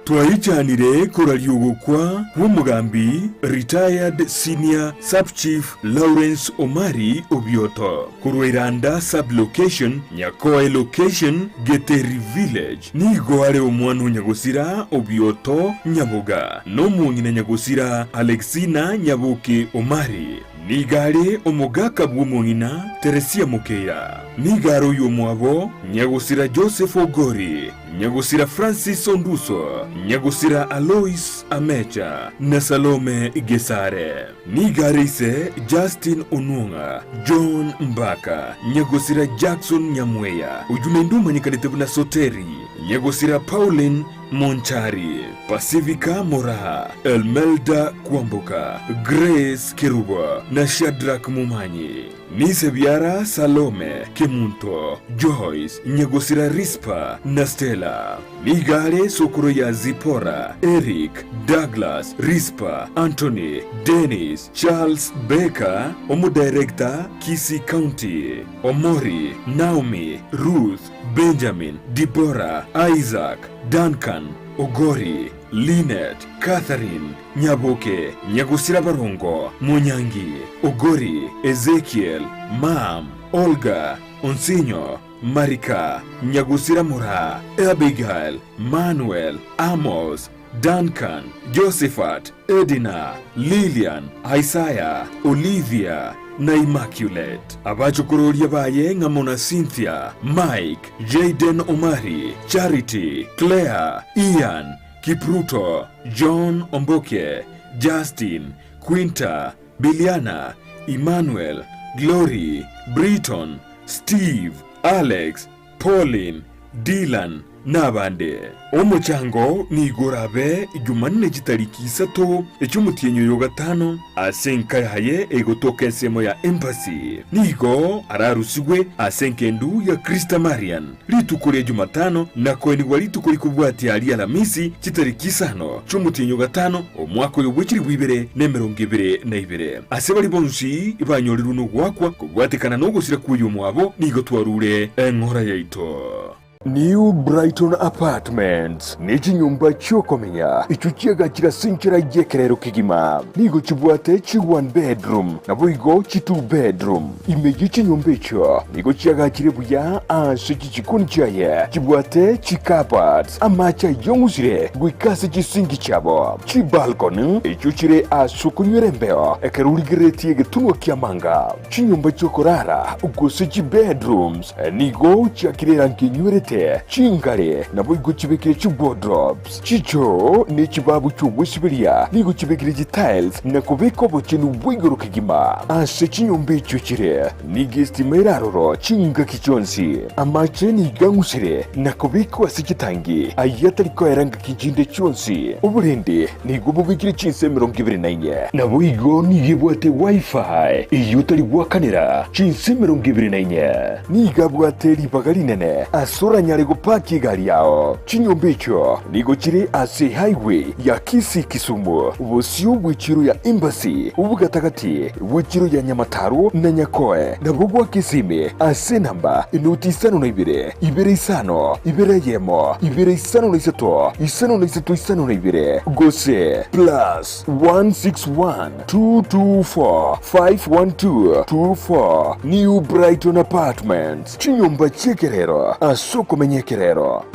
Twaichanire koraria ogokwa kw'omogambi Retired Senior Sub-Chief Lawrence Omari Obioto korwa Iranda Sub-Location, Nyakoe Location, Geteri Village. Nigo are omwana o nyagosira Obioto Nyaboga, na omong'ina nyagosira Alexina Nyaboke Omari. Nigo are omogaka bw'omong'ina Teresia Mokeira. Nigo are oyomwabo nyagosira Joseph Ogori, nyagosira Francis Onduso, nyagosira Alois Amecha, na Salome Gesare. Nigo are ise Justin Onwong'a, John Mbaka, nyagosira Jackson Nyamweya, oyio naende omanyekanete buna Soteri, nyagosira Pauline Monchari, Pacifica Moraa, Elmelda Kwamboka, Grace Kerubo na Shadrack Momanyi. Nise biara Salome, Kemunto, Joyce, nyagosira Rispa na Stella. Nigo are sokoro ya Zipora, Eric, Douglas, Rispa, Anthony, Dennis, Charles Baker, Omodirector, Kisii County, Omori, Naomi, Ruth, Benjamin, Deborah, Isaac, Duncan, Ogori, Linet, Catherine, Nyaboke, Nyagusira Barongo, Monyangi, Ogori, Ezekiel, Mam, Olga. Onsinyo, Marika, Nyagusira Moraa, Abigail, Manuel, Amos, Duncan, Josephat, Edina, Lilian, Isaiah, Olivia, na Immaculate. Abachokororia baye ng'amo na Cynthia, Mike, Jayden Omari, Charity, Claire, Ian, Kipruto, John Omboke, Justin, Quinta, Biliana, Emmanuel, Glory, Briton, Steve, Alex, Pauline, Dylan, na abande. Omochango nigo orabe Jumanne chitariki isato echi'omotienyi oyo o gatano ase enka yaye egotoka ensemo ya Embassy. Nigo ararusigwe ase engendu ya Christa Marian rituko ria Jumatano na koenigwa rituko rikobwatia ri'Alamisi chitariki isano chi'omotienyi o gatano omwaka oyo bwe chilifu ibere na emerongo ebere na ibere. Ase baria bonsi banyorirwe nogoakwa kobwatekana nogosira kw'oyomwabo nigo twarure eng'ora yaito. New Brighton Apartments ne chinyomba chi'okomenya echio chiagachire ase enchera y'ekerero kegima. Nigo chibwate chi one bedroom naboigo chi two bedroom. Ime ye chinyomba echio nigo chiagachire buya ase chichikoni chiaye chibwate chi cupboards, amache ayong'usire goika ase chisinki chiabo, chibalcony echio chire ase okonywera embeo ekero origereretie egetunwa ki'amanga, chinyomba chi'okorara gose chibedrooms. Nigo chiakire erangi enywerete, chingare, naboigo chibekire chiwardrobes, chichoo, ne chibabu chi'ogwesiberia, nigo chibekire chitiles na kobeka obochenu bwa igoro kegima. Ase chinyomba echio chire, nigo estima ere aroro chingaki chionsi. Amache nigo ang'usire na kobekwa ase chitangi, ayio atari koera ngaki chinde chionsi. Oborende nigo bobekire chinsa 24. Naboigo nigo ebwate Wi-Fi eyio otari goakanera chinsa 24. Nigo abwate ribaga rinene ase oranyare gopaki egari yao. Chinyomba echio nigo chire ase highway ya Kisii-Kisumu, bosio bw'echiro ya Embassy, obogatagati bw'echiro ya Nyamataro na Nyakoe, nabo gwa Kisimi ase enamba enoti isano na ibere, ibere isano, ibere eyemo, ibere isano na isato, isano na isato isano na ibere, gose plus 161 224 512 24 New Brighton Apartments, chinyomba chi'ekerero ase okomenya ekerero.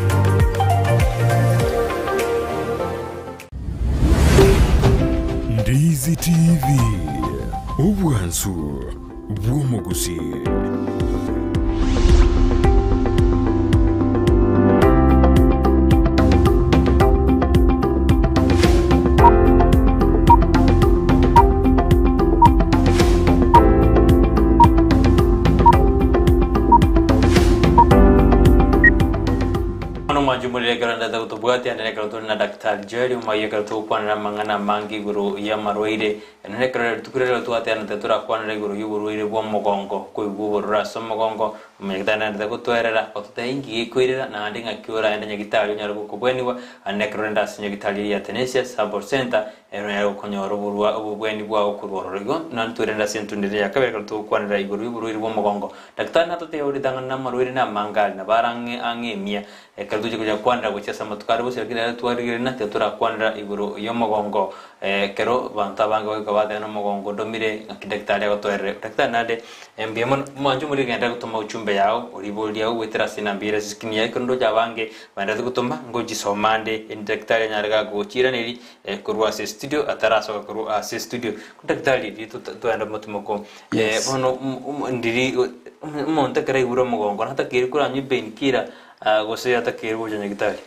Ndizi TV, obwansu bw'omogusii. Bono mwanche morire ekero ndete gotobwatia, nere ekero tore na Daktari Joel Omayio ekero togokwanera amang'ana amange igoro y'amarwaire. Nere ekero rituko riria twateanete torakwanera igoro y'oborwaire bw'omogongo, koigwa obororo ase omogongo, omonyagitari naendete gotoerera, gototebia inki gekoirera, naende ng'aki oraende nyagitari onyare gokobwenigwa, naende ekero orende ase nyagitari eria ya Tenacious Herbal Centre, ere onyare gokonyora oborwa obobweni bwao korwa ororo. Igo naende twerende ase entunda eria ya kabere ekero togokwanera igoro y'oborwaire bw'omogongo. Daktari natotebia ritang'ani namarwaire na amange are nabo are ang'e ang'e emia. Ekero tochia konya kwanera gochia ase amatuko are bosio lakini rero twarigereria na tiga torakwanera igoro y'omogongo. Ekero abanto abange bagoika bateba na omogongo ndomire ng'aki daktari agotoerere. Daktari naende mbuya mono mwanche omoriri genderera gotoma ujumbe yao oribori riao goetera ase enamba ere ase escreen yaye ekero ndoche abange baendererete gotoma ngochisoma nde daktari anyare gagochiiraneria korwa ase estudio atarasoka korwa ase estudio. Daktari riria twaenda motimoko Yes. bono ndiri omonto ekero aigure omogongo natakeire koranywa epain killer gose atakeire gocha nyagitari?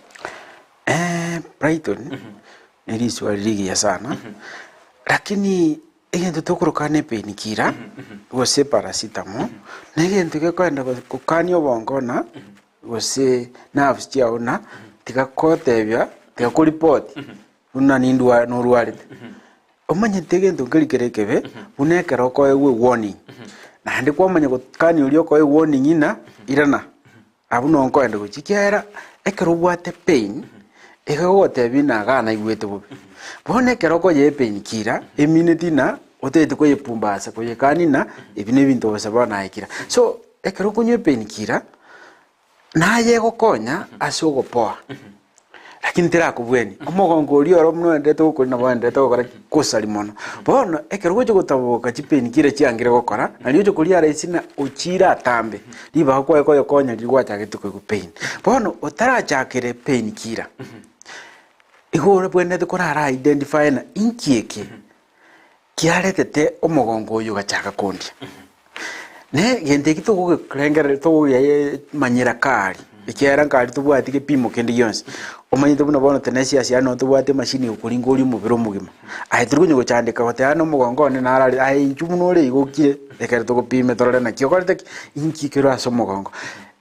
Brighton ne riswali rigiya sana, lakini egento tokoroka ne pain killer gose paracetamol na egento gekoenda gokania obongo na gose nerves chiago na tiga kotebia tiga koripoti buna nindwa norwarete. Omanyete egento nkeri kere ekebe, buna ekero okoegwa ewarning, naende kwamanya gokania oria okoegwa ewarning ng'a irana, abwo noo nkoenda gochia ekiagera ekero obwate pain, iga egogotebia ng'a igaa naigwete bobe. Bono ekero okoyea epain killer, emineti ng'a otagete koyepumbasa koyekania ng'a ebi na ebinto gose bono aye kira. So, ekero okonywa epain killer, naye egokonya ase ogopoa. Lakini terakobweni, omogongo oria oro buna oenderete gokori nabo oenderete gokora ki? Gosari mono. Bono, ekero ogocha gotaboka chipain killer chiangire gokora, nari oche koria rahisi na ochiire atambe, ribaga kwaye koyokonya riria gwachagete koigwa pain. Bono, otarachakere pain killer, igo obwenerete korara identify ng'a inki eke kiaretete omogongo oyo ogachaka kondia. Ne egento eki togokerengereri togogemanyera kari, ekiagera nkari tobwati gepimo kende gionsi, omanyete buna bono tenesia ase ayio tobwate emashini ekoringoria omobere omogima. Aye tori konya gochandeka goteba na omogongo one nararire, aye inchuo buna ore iga okire, ekero togopima torore naki okorete ki, inki kere ase omogongo.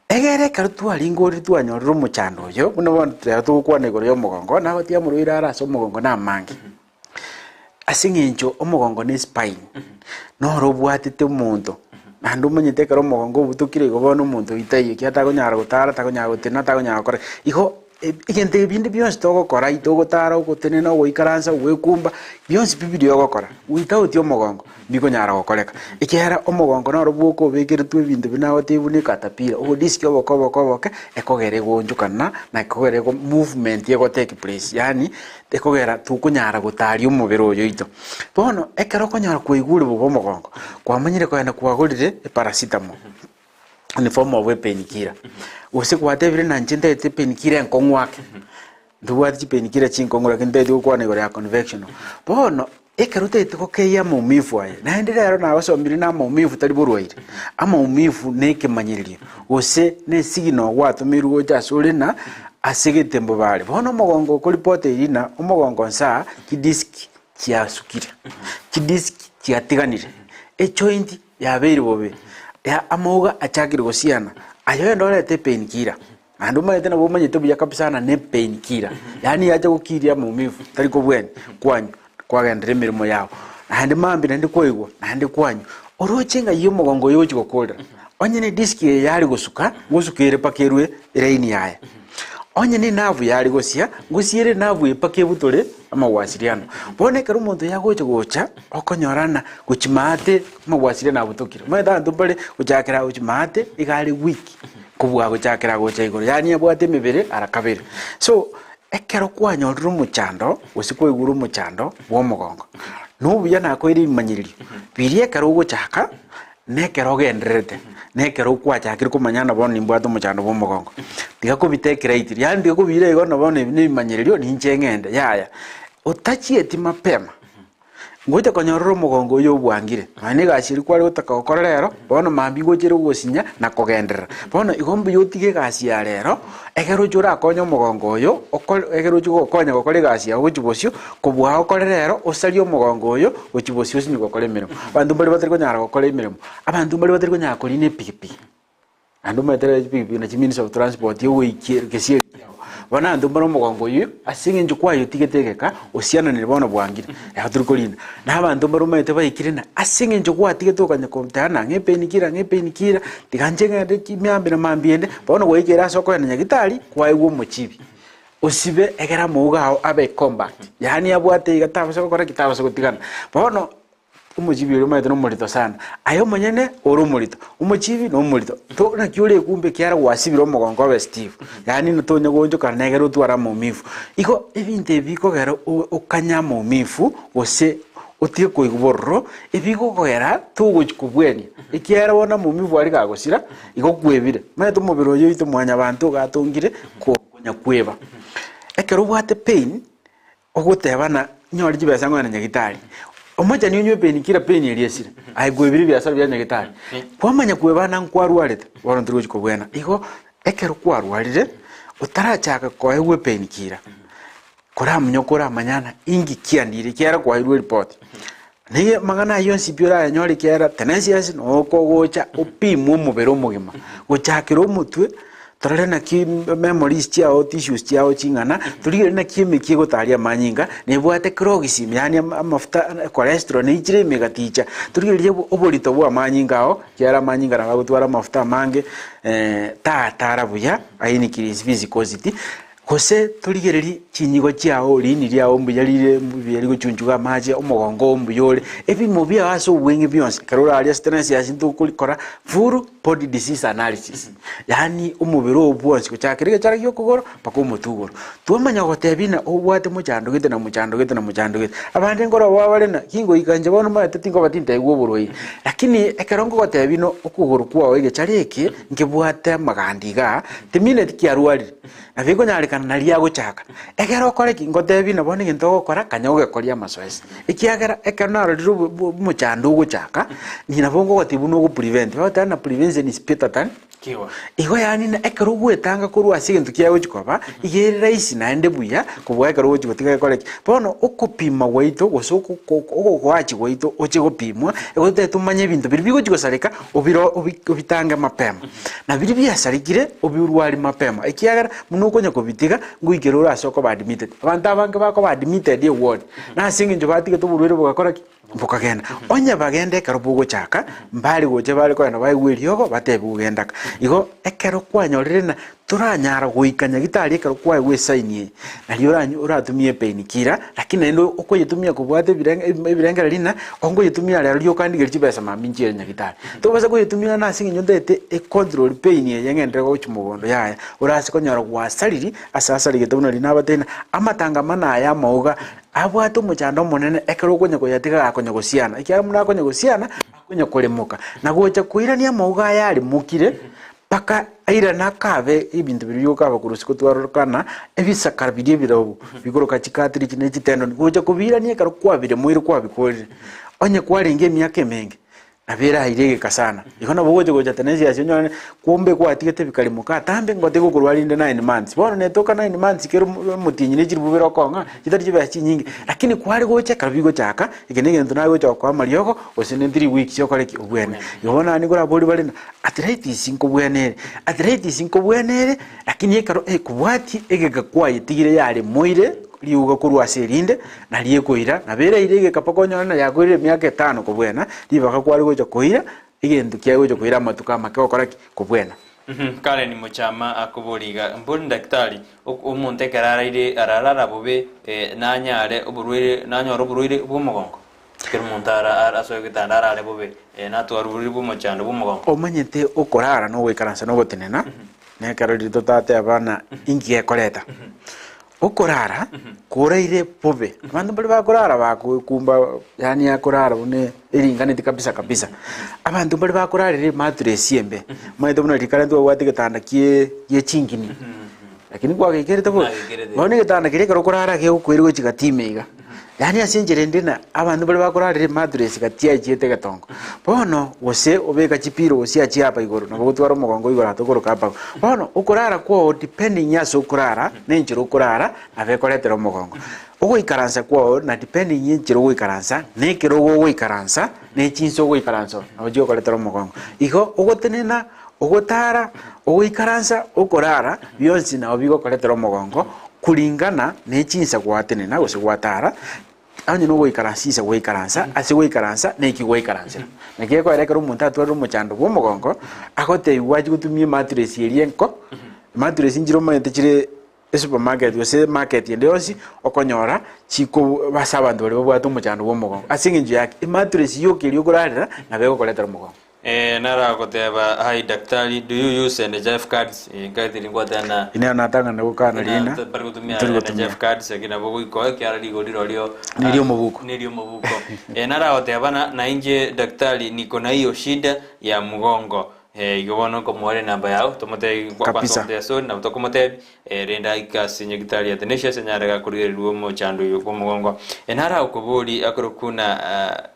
Egere ekero twaringorie twanyorire omochando oyo, buna bono rero togokwana igoro ya omogongo, nagotiga amorwaire are ase omogongo namange. Ase eng'encho omogongo ne spine, noro obwatete omonto, naende omanyete ekero omogongo obutokire igo bono omonto oyio taiyo ekiagera takonyara gotara, takonyara gotenena, takonyara gokora ki. Igo egento ebi binde bionsi togokora aye togotara, ogotenena, ogoikaransa, ogoekumba, bionsi pi biria ogokora without omogongo mbikonyara gokoreka. Ekiagera omogongo noro bwoka obekeretwe ebinto buna agotebia buna ekatapira, ogodisiki oboke oboke oboke, ekogera egoonchokana na ekogera ego movement ego take place yaani Ekogera tokonyara gotaria omobere oyo oito. Bono ekero okonyora kwaigure bobe omogongo, kwamanyire kogenda kwagorire eparacetamol in the form of epain killer, gose gwatebire na inche ntagete epain killer enkong'u ake, ntobwate chipain killer chinkong'u lakini ntagete gokwana igoro ya convectional. Bono ekero otagete gokeyia amaumivu aye, naende rero nagosomire na amaumivu tari borwaire, amaumivu na ekemanyererio gose na esignal gwatomeirwe gocha asore na Ase egetembo bare bono omogongo okoripota erina omogongo nsaa chidisk chiasukire, chidisk chiatiganire, ejoint yabeire bobe, ya amauga achakire gosiana, aye ogende orete epain killer naende omanyete nabo omanyete buya kabisa ng'a ne pain killer, yaani yacha gokiria maumivu tari kobweni kwanywa kwagenderera emeremo yao, naende mambia naende kwaigwa naende kwanywa, oroche ng'ai omogongo oyo ogochi gokorera. Onye ne disk eye yare gosuka, ngosuka ere mpaka erwe eraini yaye. Onye ne nerve yare gosia, ngosia ere nerve eye mpaka ebutore amagwasiriano. Bono ekero omonto oyo agocha gocha, okonyora ng'a gochia maate amagwasiriano abutokire. Omanyete abanto mbare gochakera gochia maate iga are weak kobua gochakera gocha igoro, yaani abwate emebere ara kabere. So, ekero kwanyorire omochando gose kwaigure omochando bwa omogongo, nobuya nakoire ebimanyererio biria ekero ogochaka. Nekero ogendererete, nekero kwachakire komanya ng'a bono nimbwate omochando bw'omogongo, tiga kobitake lightly, yaani tiga kobiira igo ng'a bono ebi nebimanyererio ninche ng'ende, yaya. Otachieti mapema, ngocha konyorora omogongo oyo obwangire, nonya na egasi eria kware gotaka gokora rero, bono mambia ngochire gosinya na kogenderera. Bono igo mbuya otige egasi ya rero, ekero oche orakonye omogongo oyo, okore ekero ochi gokonya gokora egasi yago gochia bosio, kobua okore rero, osarie omogongo oyo gochia bosio osinye gokora emeremo. Abanto mbare batari konyara gokora emeremo, abanto mbare batari konyara korina epikipiki, naende omanyete rero chipikipiki nachi means of transport ogoikia gesieri kiago. Bono abanto mbare omogongo oyio, ase eng'encho kwayotigete egeka, osiananire bono bwangire, rero tori korina. Na abanto mbare omanyete baikire ng'a ase eng'encho gwatigete okanya koteba ng'a ng'a epain killer ng'a epain killer, tiga inche ng'ende mambia na mambia ende, bono gwaikire ase okogenda nyagetari, kwaigwa omochibi. Osibe egere amauga ao abe compact, yaani abwate iga tabasa gokora ki? Tabasa gotigana. Bono omochibi oria omanyete nomorito sana, aye omonyene ore omorito, omochibi nomorito, to naki orekumbe ekiagera gwasibire omogongo obe stiff, yaani tonya goonchokana na egere otware amaumivu. Igo ebinto ebi bikogera okanye amaumivu gose otige koigwa bororo, ebigokogera togochi kobwania, ekiagera bono amaumivu aria gagosira, igo kwebire. Omanyete omobere oyo oito mwanyabanto iga atongire ko. Konya kweba. Ekero obwate pain, ogoteba ng'a nyore chibesa ng'oe na nyagetari, omochani onywe epain kera pain eria esire, aye kwebire ebiasara bia nyagetari. Kwamanya kweba ng'a nkwarwarete, bono tori gochi kobwena. Igo, ekero kwarwarire, otarachaka koegwa epain kira, koramonyoka oramanya ng'a inki kiandire ekiagera kwairwe eripoti. Nigo amang'ana ayio onsi pi orayanyore ekiagera tenensi nokogocha opimwe omobere omogima, gochakera omotwe torore naki memories chiago tissues chiago ching'ana, torigererie naki emekia egotaria amanyinga, nebwate clogs ime yaani amafuta cholesterol neichire ime egaticha, torigererie oborito bwa amanyinga ao ekiagera amanyinga nabo agotwara amafuta amange tatara buya, aye increase viscosity. Gose torigererie chinyigo chiao, riini riao mbuya rire mbuya rigochunchuga amache, omogongo oo mbuya ore, ebimo biao ase obweng'e bionsi. Ekero orarie ase tenensi ase ntokora full body disease analysis, yaani omobere oo bwonsi gochakera egechara gia okogoro mpaka omotwe igoro. Twamanya gotebia ng'a obwate mochando gete na mochando gete na mochando gete. Abande nkoro bare ng'a kingoika inche bono omanyete tinkoba tintebiwa oborwaire, lakini ekero nkogotebia ng'a okogoro kwao egechara eke nkebwate amaganda igaa, timineti kiarwarire. Nabo ekonyarekana naria agochaka. Ekero okore ki? Ngotebi na bono egento ogokora, kanya ogekorie amasoesi. Ekiagera ekero narorire obo obo omochando ogochaka, ni nabo ngogotebia buna ogo prevent. Bagoteba ng'a prevention is better than Cure. Igo yaani ng'a ekero ogwetanga korwa ase egento kiagochi koba, iga ere rahisi naende buya kobua ekero ogochi gotiga gekore ki? Bono okopima gwaito gose oko ko ogokoachi gwaito oche gopimwa, egototebia tomanye ebinto biria bigochi gosareka obiro obi obitange mapema. Na biria biasarekire obiurwari mapema, ekiagera buna okonya kobitiga, ngoikera ore ase okoba admitted. Abanto abange bakoba admitted eward, nase eng'encho batigete oborwaire bogakora ki? Bokagenda. Onye bagenda ekero bogochaka, mbare gocha bare kogenda baigwe eriogo, batebiwe genda ka. Igo ekero kwanyorire ng'a toranyara goika nyagitari ekero kwaigwa esign eye, nario oranyo oratumie epain killer, lakini naende okoyetumia kobwate ebirenge ebirengererio ng'a ongoyetumia rero rioka ndigerie chibesa mambia nchiere nyagitari. Tobasa koyetumia ng'a ase eng'encho ntagete econtrol pain eye ng'enderere gochia mogondo yaya, orase konyora gwasariri ase asarigete buna riria nabatebi ng'a amatangamano aya amauga abwate omochando omonene ekero okonya koyatiga gakonya gosiana, ekiagera buna akonya gosiana, akonya koremoka, na gocha koirania amauga aya aremokire Mpaka airane akabe ebinto biria biokaba korwa isiko twarorokana, ebisakara biria ebirobu bikoroka chicartilage ne chitendon, gocha kobiirania ekero kwabiremoire kwabikorire, onye kwarenge emiaka emenge, nabo eraire egeka sana. Igo nabo ogocha gocha tenensi ase onyore kumbe gwatigete bikarimoka atambe ngotiga okorwa rinde nine months. Bono netoka nine months kera omo omotienyi ne chiribu bire okong'a, chitari chibesa chinyinge, lakini kware gocha ekero bigochaka, eke na egento naye gocha gokoa amariogo, gose ne three weeks okore ki? Obwene. Igo bono naende nkoraborie bare ng'a. Arthritis nkobwena ere, arthritis nkobwena ere, lakini ekero ekobwatia egeka kwayetigire yaremoire riuga korwa ase erinde, nario ekoira, nabo eraire egeka mpaka onyore ng'a yakoirire emiaka etano kobwena, ribaga kware gocha koira, egento kiaye gocha koira amatuko amake gokora ki? Kobwena. Karen Mochama akoboria iga, Mbori daktari, omonto ekero araire ararara bobe nanyare oborwaire nanyore oborwaire bw'omogongo? Ekero omonto asoe egetanda arare bobe, natware oboriri bw'omochando bw'omogongo. Omanyete okorara na ogoikaransa na ogotenena, na ekero riria totateba ng'a inki gekoreta. Okorara koraire bobe, abanto mbare bakorara bagoekumba yaani akorara buna eringaneti kabisa kabisa. Abanto mbare bakorarera emattress embe, omanyete buna riria kare ntwabwate egetanda kie gie chingini, lakini kwageikerete bobe. Nagekerete. Bono egetanda keria ekero okorara gegokoira gochia gati ime iga. Yaani ase enchera ende na abanto baria bakorarera emattress gati yachiete egetongo. Bono gose obeka chipilo gose achie apa igoro nabo ogotwara omogongo igoro ase okoroka apa igo. Bono okorara kwao depending ase okorara na enchera okorara nabo ekoretera omogongo. Ogoikaransa kwao na depending enchera ogoikaransa na ekerogo ogoikaransa na echinsa ogoikaransa oro nabo chigokoretera omogongo. Igo ogotenena, ogotara, ogoikaransa, okorara bionsi nabo bigokoretera omogongo Kuringana ne chinsa gwatenena gose gwatara, onye nogoikaransa chinsa gwaikaransa, ase gwaikaransa neki gwaikaransera. Naki gekoera ekero omonto atwarire omochando bw'omogongo, agotebiwa achie gotumia emattress eria enko, emattress nchire omanyete chire esupermarket gose emarket ende yonsi, okonyora chiko ase abanto baria babwate omochando bw'omogongo. Ase eng'encho yaki, emattress yoka eria okorarera, nabo egokoretera omogongo. Eh, naragoteba hi daktari do you use NHIF cards eh, nkaetiri nkwateba na Inee natang'ana gokana riina bari gotumia tori gotumia. NHIF cards lakini nabo goikoa ekiara rigori rorio Neri omobuko. neri omobuko eh, naragoteba na na inche daktari niko na hiyo shida ya mgongo eh, igo bono nkomoa enamba yao tomotebi Kabisa. kwanza sorry nabo tokomotebi eh, rende aike ase nyagitari ya Tenacious anyare gakorigererwa omochando oyo bwa omogongo eh, naragokobori akorokuna ah,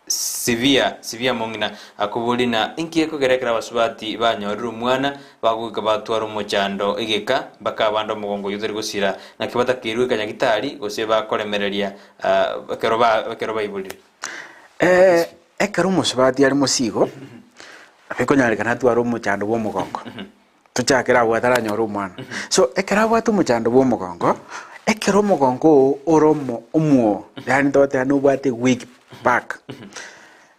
Sibia, sibia mong'ina, akoborie na inki gekogera ekero abasubati banyorire omwana, bagoika batwara omochando egeka, mpaka abande omogongo oyio otari gosira, naki batakeirwe goika nyagitari, gose bakoremereria ekero ba ekero baiborire. Ekero omosubati are mosigo, nabo ekonyarekana atware omochando bwa omogongo. Tochakere abwo ataranyore omwana. So ekero abwate omochando bwa omogongo, ekero omogongo oo ore omo omwoo, yaani togoteba nobwate weak back.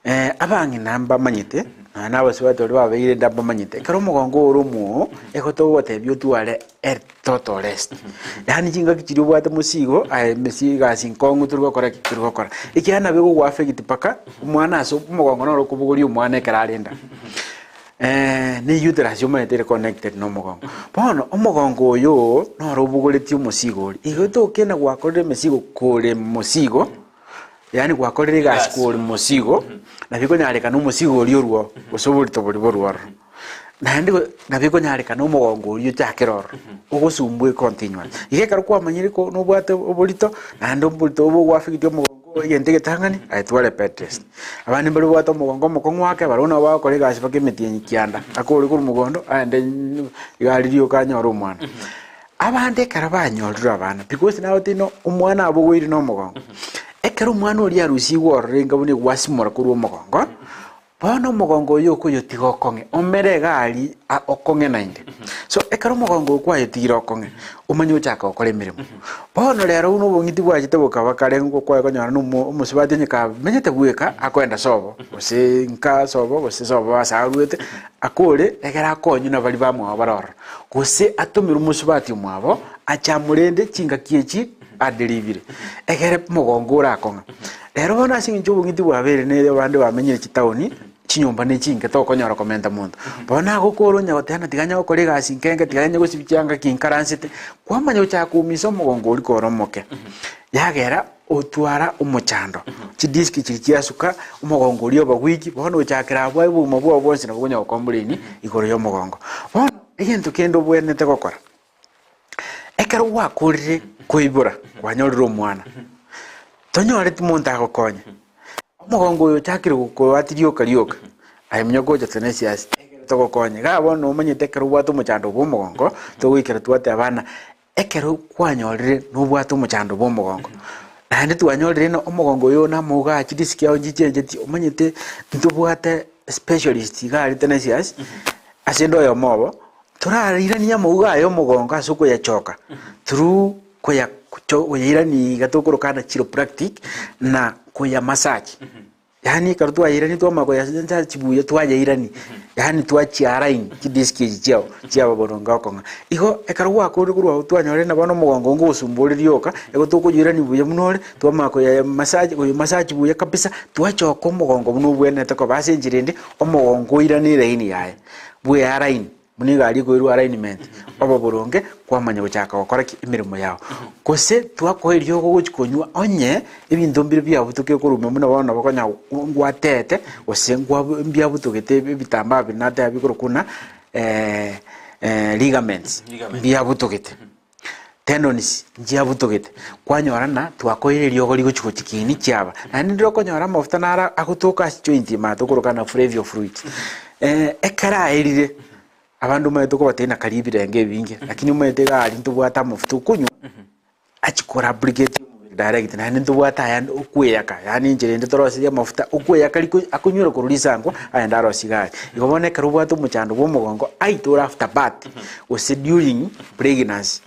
Abang'ina mbamanyete, nonya na abasubati baria babeire enda mbamanyete, ekero omogongo ore omwogo, ego togotebia otware e total rest. Yaani chingaki chiria obwate mosigo, aye emesi egasi nkong'u tori gokora ki? Tori gokora. Ekiagera nabo egogo affect mpaka omwana ase omogongo noro okobogoria omwana ekero are enda. Na uterus omanyete ere connected na omogongo. Bono omogongo oyo noro obogoretie omosigo oria, igo tokenda gwakorire emesigo kore mosigo. Yaani gwakorire egasi kore mosigo, nabo ekonyarekana omosigo oria orwo gose oborito boria borwo ororo. Naende go nabo ekonyarekana omogongo oria ochakere ororo, ogosumbua econtinually. Iga ekero kwamanyire ko nobwate oborito, naende oborito obo gwafigiti omogongo oo egento egetang'ani, aye tware bed rest. Abande mbare babwate omogongo omokong'u ake, barabwo nabo bagokora egasi mpaka emetienyi kianda, akore korwa mogondo, aende iga aria rioka anyore omwana. Abande ekero banyorire abana, because nagotebi ng'a omwana abogoire na omogongo, ekero omwana oria arusigwe ororo enga buna egwasimora korwa omogongo, bono omogongo oyio okoyotiga okong'e, omere iga aria a okong'e naende. So ekero omogongo oyio kwayotigire okong'e, omanye gochaka gokora emeremo. Bono rero buna obong'iti bwachete bokaba kare nigo kwaye konyora na omo omosubati onye kamenyete bweka, akoenda sobo, gose nka sobo, gose sobo ase arwete, akore egere akonywe na baria bamwabo bare ororo. Gose atomerwe mosubati omwabo ache amorende chingaki echi aderibire, egere omogongo orakong'a. Rero bono ase eng'encho obong'iti bwabeire nere abande bamenyire chitaoni, chinyomba ne chinke tokonyora komenta monto. Bono agokora onya goteba ng'a tiga onye gokora egasi nke nke, tiga onye gosibia chianga ki nkaransete, kwamanya gochaka koumisa omogongo oria kore omoke. Yagera otwara omochando, chidiski chiria chiasuka, omogongo oria oba weak, bono gochakera abwo aye obogima bwao bwonsi nabo okonya gocomplain igoro ya omogongo. Bono egento kende obwenerete gokora, ekero gwakorire koibora, kwanyorire omwana, tonyoreti monto agokonye, omogongo oyo ochakire gokoatia rioka rioka, aye monye gocha tenacious, ekero togokonye. Iga bono omanyete ekero obwate omochando bwa omogongo, togoikera twateba ng'a Ekero kwanyorire nobwate omochando bw'omogongo, naende twanyorire ng'a omogongo oyo namauga aa chidisiki ao nchichencheti omanyete ntobwate specialist iga aria Tenacious, ase ende oyomo obo, torairanie amauga aya omogongo ase okoyachoka through koya cho koyairania iga tokoroka na chiropractic na koya massage. Yaani ekero twayeirania twamanya koyasacha chibuya twayeirania, yaani twachiaraini chidisk echi chiao chiaba boronge okong'a. Igo ekero gwakorire korwa abwo twanyorire na bono omogongo ongo ogosumba rioka, igo tokoyoirania buya buna ore, twamanya koyaya massage koyo massage buya kabisa, twachoka omogongo buna obwenerete koba ase enchera ende, omogongo oirane eraini yaye, bwearaini. Buna egari ekoirwa alignment, obe boronge kwamanya gochaka gokora ki? Emeremo yao. Gose twakoa eriogo ogochi konywa onye ebinto mbire biabutokire korwa ime buna bono nabo konya ngwatete gose ngwa mbiabutogete ebitambaa biri nateba bikorokwa buna ligaments Ligaments. mbiabutogete, tendons nchiabutogete, kwanyora ng'a twakoire eriogo rigochi gochi kiini chiaba. Naende ndire okonyora amafuta naro agotoka ase joint ime aa tokoroka ng'a flavio fruit. Ekero aerire, abanto omanyete okobatebia ng'a karia ebirenge ebinge, lakini omanyete iga aria ntobwate amafuta okonywa, achia korabricate omobere direct, naende ntobwate ayande okweyaka, yaani enchera ende toroserie amafuta okweyaka riko akonywera korwa risankwa, ayande arosie iga aria. Igo bono ekero obwate omochando bwa omogongo, aye ore after birth, gose during pregnancy,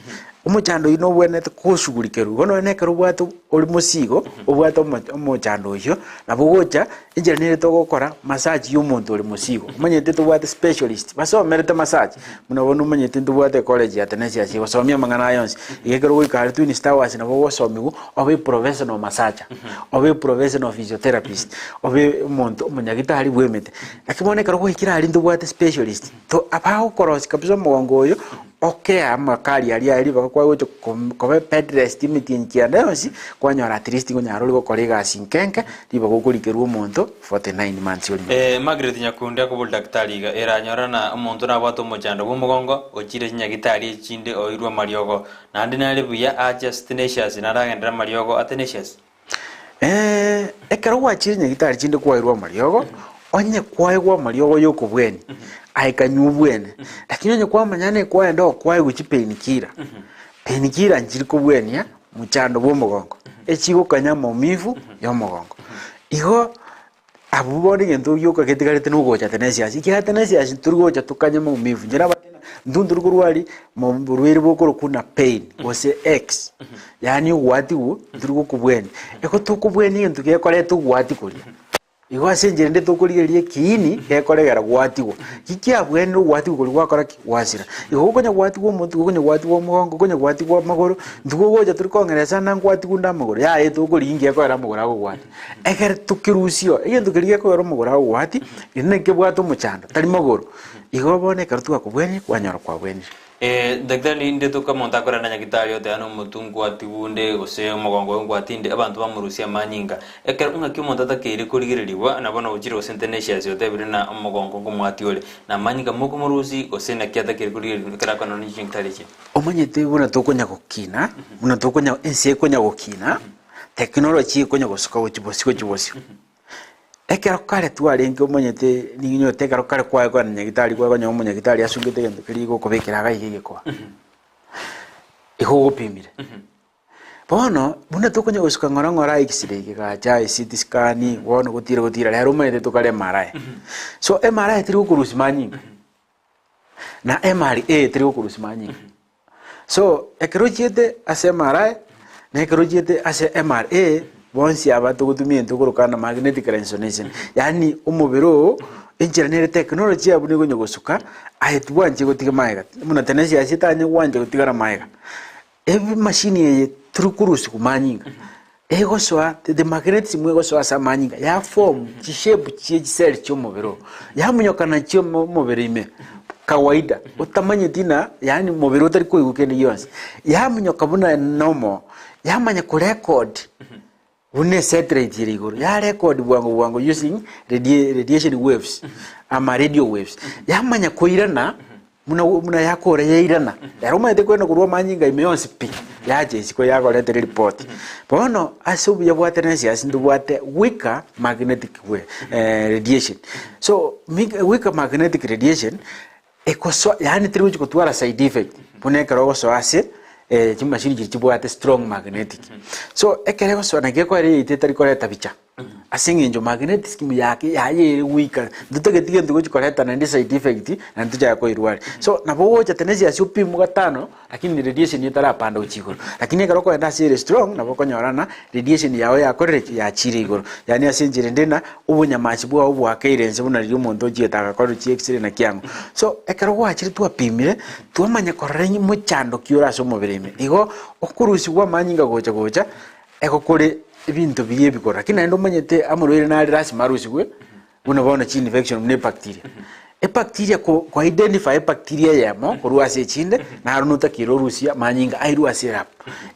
omochando oyio nobwenerete koshughulikerwa. Bono nonye ekero obwate ore mosigo, obwate omo omochando oyio, nabo ogocha, enchera nere togokora massage ya omonto ore mosigo. Omanyete tobwate specialist, basomerete massage, buna bono omanyete ntobwate ecollege ya Tenacious egosomia amang'ana aya onsi. Iga ekero ogoika aria Twin Towers nabo ogosomiwa, obe professional massager, obe professional physiotherapist, obe omonto omonyagitari bwa emete. Lakini bono ekero gwaikire aria ntobwate specialist, to abagokorosia kabisa omogongo oyo, okea amakari aria aye ribaga kwagocha kom koba bed rest emetienyi kianda yonsi, kwanyora at least nkonyara ore gokora egasi nke nke, ribaga okorikerwa omonto 49 months orimo. Margaret Nyakundi akobori daktari iga, Eranyora na omonto nabwate omochando bw'omogongo, ochire chinyagitari echinde oirwe amariogo, naende nare buya ache ase Tenacious naragenderere amariogo a Tenacious? Ekero gwachire nyagitari chinde kwairwe amariogo, onye kwaegwa amariogo ya okobwenia, aye kanywa obwene. Lakini onye kwamanya ng'a kwaenda okwaegwa chipainkiller, painkiller nchiri kobwenia mochando bwa omogongo, echigokanya maumivu ya omogongo. Igo Abwo bono egento gioka getigarete nogocha Tenacious, ekiagera Tenacious ntori gocha tokanye maumivu, inche nabatebia ng'a intwe ntori korwari oborwaire bokorokwa buna pain gose aches, yaani ogwatigwa ntori gokobwenia. Eko tokobwenia egento gekoreta ogwatia koria. Igo ase enchera ende tokorigereria ekiini gekoregera gwatigwa. Ki kiabwenire ogwatigwa koria gwakora ki? Gwasira. Igo gokonya gwatigwa omotwe, gokonya gwatigwa omogongo, gokonya gwatigwa amagoro, intwe gogocha tori kong'era sana ngwatigwa nde amagoro, yaya tokorigia nki gekogera amagoro agogwatia. Ekere tokerusio, egento keria gekogera omogoro agogwatia, ere naki kebwate omochando, tari magoro. Igo bono ekero twakobwenia, kwanyora kwabwenire. Daktari rinde toka omonto akorenda nyagitari oteba nomotwe nkwatigwa gose omogongo oyo nkwatinde, abanto bamorusia amanyinga. Ekero ng'aki omonto atakeire korigererigwa, na bono ochire gose Tenacious otebire na omogongo nkomwati ore, na amanyinga mokomorusia gose naki atakeire korigererigwa ekero akoenana ne chinyagitari echi. Omanyete buna tokonya gokina, buna tokonya ense ekonya gokina, technology ekonya gosuka gochia bosio gochia bosio. Ekero kare twarenge omanyete niginyote ekero kare kwaye kogenda nyagitari kwaye konyora omonyagitari asungete egento keria gokobekera iga iga egekoa, igo ogopimire. Bono, buna tokonya gosuka ng'ora ng'ora x-ray egacha, ecT scan, bono gotira gotira rero omanyete tokare MRI. So MRI teri gokorusia manyinga, na MRA teri gokorusia manyinga. So, ekero ochiete ase MRI, na ekero ochiete ase MRA, bonsi aba togotumia intwe korokana magnetic resonance, yaani omobere oo, enchera nere technology yabo nigo onya gosuka, aye tibwanchi gotiga magega, buna tenacious etanya gwancha gotigara magega. Emachine eye tori korusiwa manyinga, egosoa the magnetism egosoa ase amanyinga ya form chishape chie chiseli chia omobere oo, yamonyoka nachio omo omobere ime kawaida otamanyeti ng'a yaani mobere otari koigwa kende gionsi, yamonyoka buna normal, yamanya korecord buna esatellite ere igoro, yarecord bwango bwango using radia radiation waves ama radio waves, yamanya koirana buna buna yakora yairana, ere omanyete kwenda korwa amanyinga ime yonsi pi, yacha isiko yakoretera eripoti. Bono ase obuya bwa tenacious ntobwate weaker magnetic wa radiation. So weaker magnetic radiation, Ekosoa yaani teri gochi gotwara side effect buna ekero ogosoa ase chimashini chiria chibwate strong magnetic. So ekero egosoa naki ekoera eyaito etari koreta bicha ase eng'encho magnetism yake yaye ere goika ntotageti gento gochi koreta naende side effect naende tochake koirwaria. So nabo ogocha tenacious opimwe gatano lakini radiation etarapanda gochia igoro. Lakini ekero okoenda ase ere strong nabo okonyora ng'a radiation yago yakorire ki? Yachire igoro. Yaani ase enchera ende ng'a obonyamachi bwao bwakeire inse buna riria omonto ochiete agakorerwa chi x-ray naki ang'o. So ekero gwachire twapimire, twamanya korora ng'a mochando ki ore ase omobere ime. Igo okorusigwa amanyinga gocha gocha, egokore ebinto biria ebikoro. Lakini naende omanyete amarwaire nare lasima arusigwe, buna bono chi-infection buna ebacteria. Ebacteria ko ko identify ebacteria eyemo korwa ase echinde, naro notakeire orusie amanyinga airwe ase elab,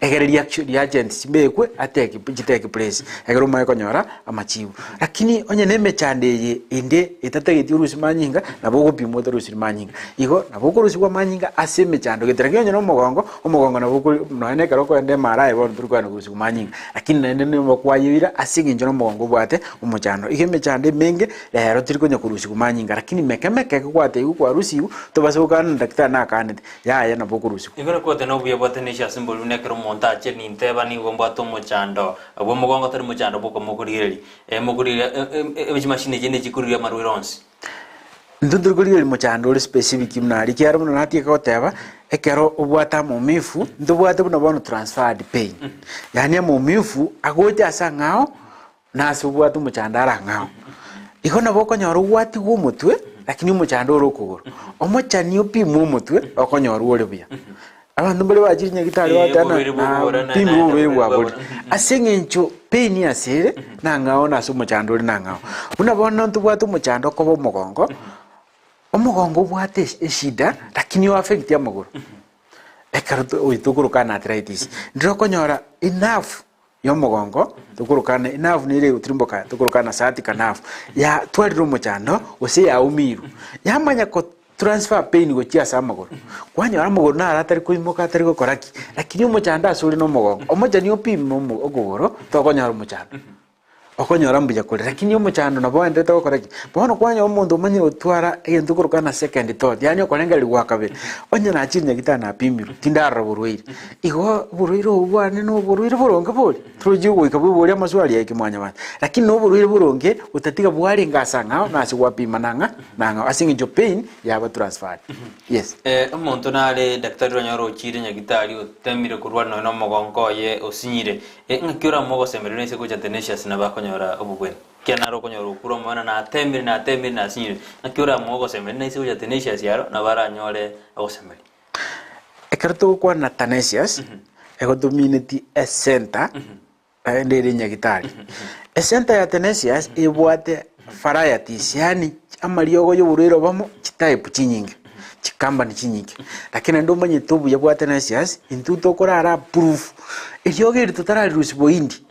egere reaction reagents chimbekwe atake chitake place, egere omanye konyora amachibu. Lakini onye na emechando eye ende etatageti orusie manyinga, nabo ogopimwa otarusiri manyinga. Igo nabo okorusigwa amanyinga ase emechando gete, lakini onye na omogongo, omogongo nabo okori nonya na ekero okoenda MRI bono tori koenda korusigwa manyinga, lakini naende nigo kwayeira ase eng'encho na omogongo obwate omochando. Igo emechando emenge rero teri konya korusigwa manyinga, lakini meke meke ekogwateigwa kwarusigwa, tobasa gokana na daktari nakanete, yaya nabo okorusigwa. Nigo nakwete nobuya bwa Tenacious ase mbori buna ekero omonto ache ninteba nigo mbwate omochando bw'omogongo tari mochando bw'okomokorigereria, mokorigereria chimashini echi nechikorigereria amarwaire onsi. Intwe ntori korigereria mochando ore specific buna aria, ekiagera buna natieka goteba, ekero obwate amaumifu, ntobwate buna bono transferred pain. Yaani amaumifu agocha ase ang'ao, na ase obwate omochando are ang'ao. Igo nabo okonyora ogwatigwa omotwe, lakini omochando ore okogoro. Omochani opimwe omotwe, okonyora ore buya. Abanto mbare bachire nyagitari Eh, bagoteba oborwaire ng'a bw'okogoro na- na- pimirwe oborwaire na- bwa bori. Mhm. Ase eng'encho pain ase ere, nang'ao na ase omochando ore nang'ao. Buna bono ntobwate omochando okoba omogongo, omogongo obwate esh- eshida lakini o affect amagoro. Ekero to oyo tokoroka na arthritis, ndire okonyora enough ya omogongo, tokoroka na enough nere egotirimboka tokoroka na sciatica nerve, yatwarire omochando gose yaumirwe, yamanya ko transfer pain gochia ase amagoro, kwanyora amagoro naro atari koimoka atari gokora ki, lakini omochando ase ore na omogongo, omochani opime omo okogoro tokonyora omochando, okonyora mbuya kore, lakini omochando nabo oenderete gokora ki? Bono kwanyora omonto omanyire gotwara egento okorokwa na second thought, yaani okorengereria gwa kabere, onye nachire nyagetari napimirwe, tindarora borwaire, igo oborwaire obo bwane na oborwaire boronge bori? Torochi goika bweborie amaswali aye kimwanyabanto, lakini na oborwaire boronge gotatiga bwarenge ase ang'ao na ase gwapima nang'a nang'ao ase eng'encho pain yaba transferred. Yes. Omonto nare daktari oranyore ochire nyagitari otemire korwa nonya na omogongo oye osinyire, ng'aki oramoe ogosemeria nese gocha Tenacious nabo akonyore. konyora obobweni. Ekiagera naro okonyora okure omoyo na natemire natemire nasinyire, naki oramoe ogosemeria naise gocha Tenacious aro nabo aranyore ogosemeria. Ekero togokwana Tenacious, egotomineti esenta naende ere nyagitari. Esenta ya Tenacious ebwate varieties yaani amariogo ya oborwaire obomo chitype chinyinge, chikampani chinyinge. Lakini naende omanyete obuya bwa Tenacious, intwe tokorara approve eriogo eri totararirusia boindi,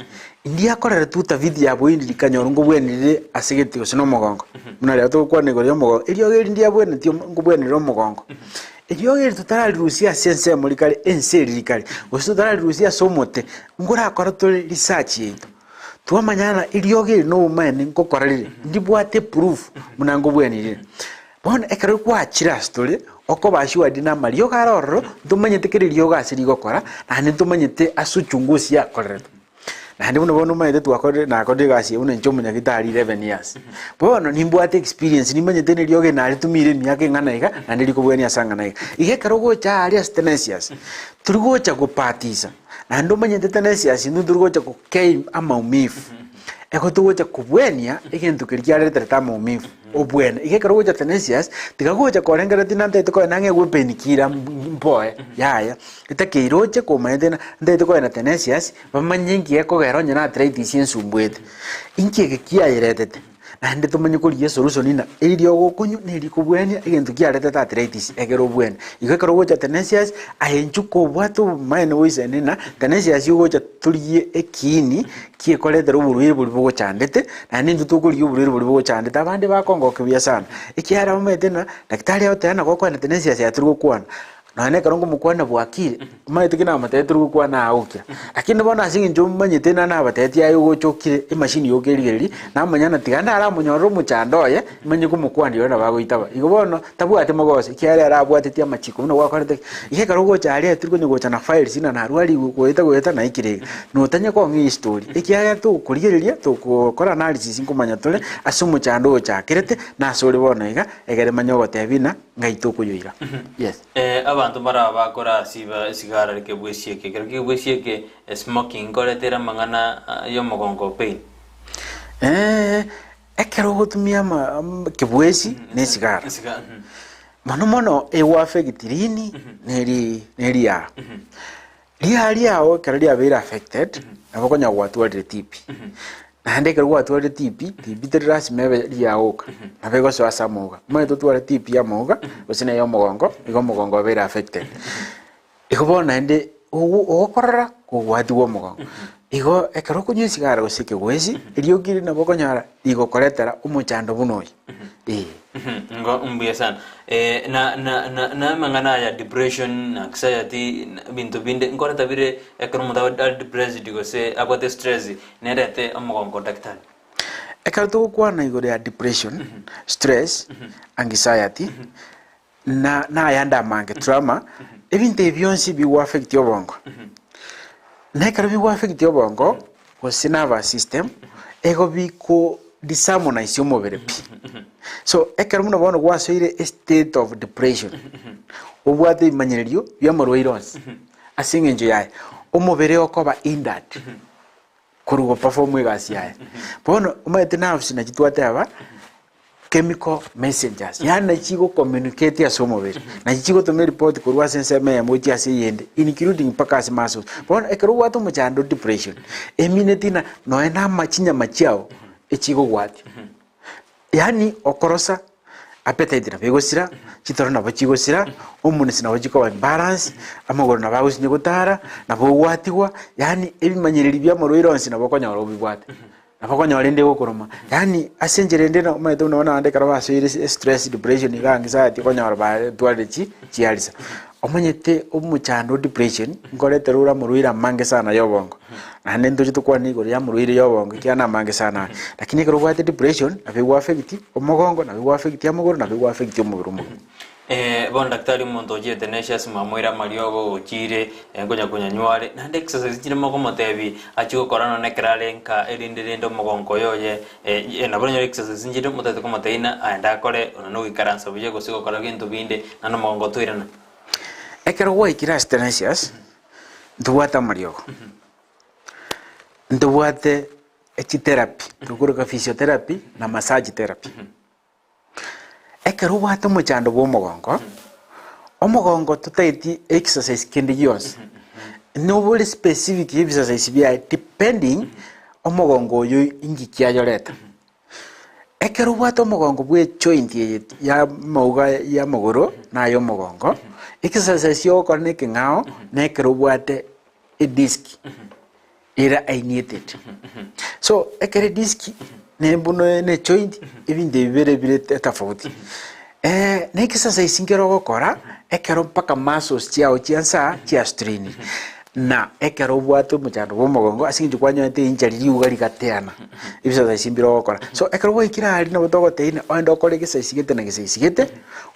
ndiakoreretwe utafiti ya boindi rikanyora nkobwenerire ase gete gose na omogongo. Buna rero togokwana igoro ya omogongo, eriogo eri ndiabwenetie nkobwenerire omogongo. Eriogo eri totararirusia ase ensemo rikare ense eri rikare, gose totararirusia ase omote, nkorakore tore research yaito. Twamanya ng'a eriogo eri nobomaene nkokora rire, ndibwate eproof buna nkobwenerire. Bono ekero gwachire ase tore, okoba assured na amariogo are ororo, ntomanyete kera eriogo ase rigokora, naende ntomanyete ase uchunguzi yakoreretwe. Naende buna bono omanyete twakorire nakorire egasi eye buna inche omonyagitari 11 years. Bono nimbwate experience nimanyete na eriogo eri naritumire emiaka eng'ana iga, naende rikobwania ase ang'ana iga. Iga ekero ogocha aria ase Tenacious, tori gocha gopatisa, naende omanyete Tenacious intwe tori gocha gokei amaumivu, ego togocha kobwania egento keria kiareterete amaumivu. Obwene. Iga ekero ogocha Tenacious, tiga gocha korengereretie na ntaete kogenda ng'a egwe painkiller mboe, yaya. Etakeire oche komanyete ng'a ntaete kogenda Tenacious, bamanye inki gekogera onye na arthritis ensumbuete. Inki eke kiayeretete? Naende tomanye korigia esolution ng'a eriogo okonywa na erikobwania egento kiaretete arthritis ekero obwene. Igo ekero ogocha Tenacious, aye inchuo kobwate obomaene boisaine ng'a Tenacious ogocha torigie ekiini Kiekoretera oborwaire boria bogochandete, naende intwe tokorigia oborwaire boria bogochandete. Abande bakongokia buya sana, ekiagera bamaete ng'a daktari agoteba ng'a gokogenda Tenacious aya tori gokwana, nonya na ekero nkomokwana bwakire, omanyete ki namotebetie tori gokwana agokira. Lakini bono ase eng'encho omanyete ng'a nabatebetie aye ogocha okire, emachine yoka erigereria, namanya ng'a tiga ndaramonyore omochando oye, manye komokwanera ore nabo agoitaba. Igo bono, tabwati mogoso, ekiagera ere abwatetie amachiko buna gwakorete ki. Iga ekero ogocha aria tiri konya gocha na files ng'a narwarigwe goeta goeta naikire iga. Notanye kong'a ehistory, ekiagera togokorigereria togokora analysis nkomanya tore ase omochando ochakerete na ase ore bono iga, egere manye ogotebia ng'a ng'ai tokoyoira. Yes. Abanto mbaraba bakora asiba esigara reke bwesieke. Ekero ki bwesieke smoking nkoretera amang'ana yomogongo pain. Ekero ogotumia ama kebwesi na esigara, mono mono egoaffect rini na eri na eriaa. Riaa riao ekero riabeire affected, nabo okonyora gwatwarire TB. Naende ekero gwatwarire TB, TB teri lasima ebe riaoka, nabo egosoa ase amauga. Omanyete otware TB ya amauga, gose na eya omogongo, igo omogongo obeire affected. Igo bono naende ogokorora kogwatigwa omogongo. Igo ekero okonywa esigara gose ekegwesi, eriogi riria nabo okonyora rigokoretera omochando buna oyo, eh. Igo mbuya sana. Na na na na amang'ana aya depression, anxiety, na ebinto binde nkoreta bire ekero omonto are depressed gose abwate stress, nerete omogongo daktari. Ekero togokwana igoro ya depression, stress, anxiety, na nayande amange, trauma, ebinto ebi bionsi bigoaffect obongo. Na ekero bigoaffect obongo, gose nervous system, ego biko disharmonize omobere pi. So, ekero buna bono gwasoire estate of depression, obwate ebimanyererio bia amarwaire onsi, ase eng'encho yaye, omobere okoba hindered korwa goperform egasi yaye. Bono omanyete nerves nachi twateba, chemical messengers, yaani nachi chigo communicate ase omobere, nachi chigotoma eripoti korwa ase ensemo eyemo gochia ase eyende, including mpaka ase muscles. Bono ekero obwate omochando depression, emineti ng'a nonya na ama chinyama chiago echigogwatia, yaani okorosa, appetite nabo egosira, chitoro nabo chigosira, hormones nabo chikoba imbalance, amagoro nabo agosinya gotara, nabo ogwatigwa, yaani ebimanyereri bia amarwaire onsi nabo okonyora obibwate. Nabo okonyora ende egokoroma, yaani ase enchera ende na omanyete buna bono abande ekero basoire ase estress, depression iga anxiety okonyora batwarire chi chiarisa. Omanyete omochando o depression, nkoretera ore amarwaire amange sana ya obongo, naende ntoche tokwane igoro ya amarwaire ya obongo ekiagera na amange sana aya. Lakini ekero obwate depression, nabo egoaffect omogongo, nabo egoaffect amagoro, nabo egoaffect omobere omogima. Bono daktari omonto ochete neshasi mwamoire amariogo ochire nkonya konyanywa are naende exercise chire mokomotebia achie gokora nonye ekero are nka erinde rende omogongo oye oye nabo oranyore exercise nchire motagete komotebia ng'a aende akore onye nogoikaransa buya gose gokora gento binde naende omogongo toirana. Ekero gwaikire ase tenacious, ntobwate amariogo, ntobwate. chitherapy, tokoroka physiotherapy na massage therapy. Ekero obwate omochando bwa omogongo, omogongo totaeti exercise kende gionsi, nobore specific ya ebisasaisi biaye depending omogongo oyo inki kiayoreta. Ekero obwate omogongo bwa ejoint eye ya amauga ya amagoro na aya omogongo, exercise ogokora na ekeng'ao na ekero obwate edisc ere herniated. So ekero edisc ne buna ne ejoint ebinto ebi bire bire etofauti. Na exercise nkere ogokora ekero mpaka muscles chiago chia nsa chia strainire. Na ekero obwate omochando bwa omogongo ase eng'encho kwanyorete injury riuga rigateana, ebisasaisi mbire ogokora. So ekero gwaikire aria nabo togotebia ng'a ogende okore egesaisi gete na gesaisi gete,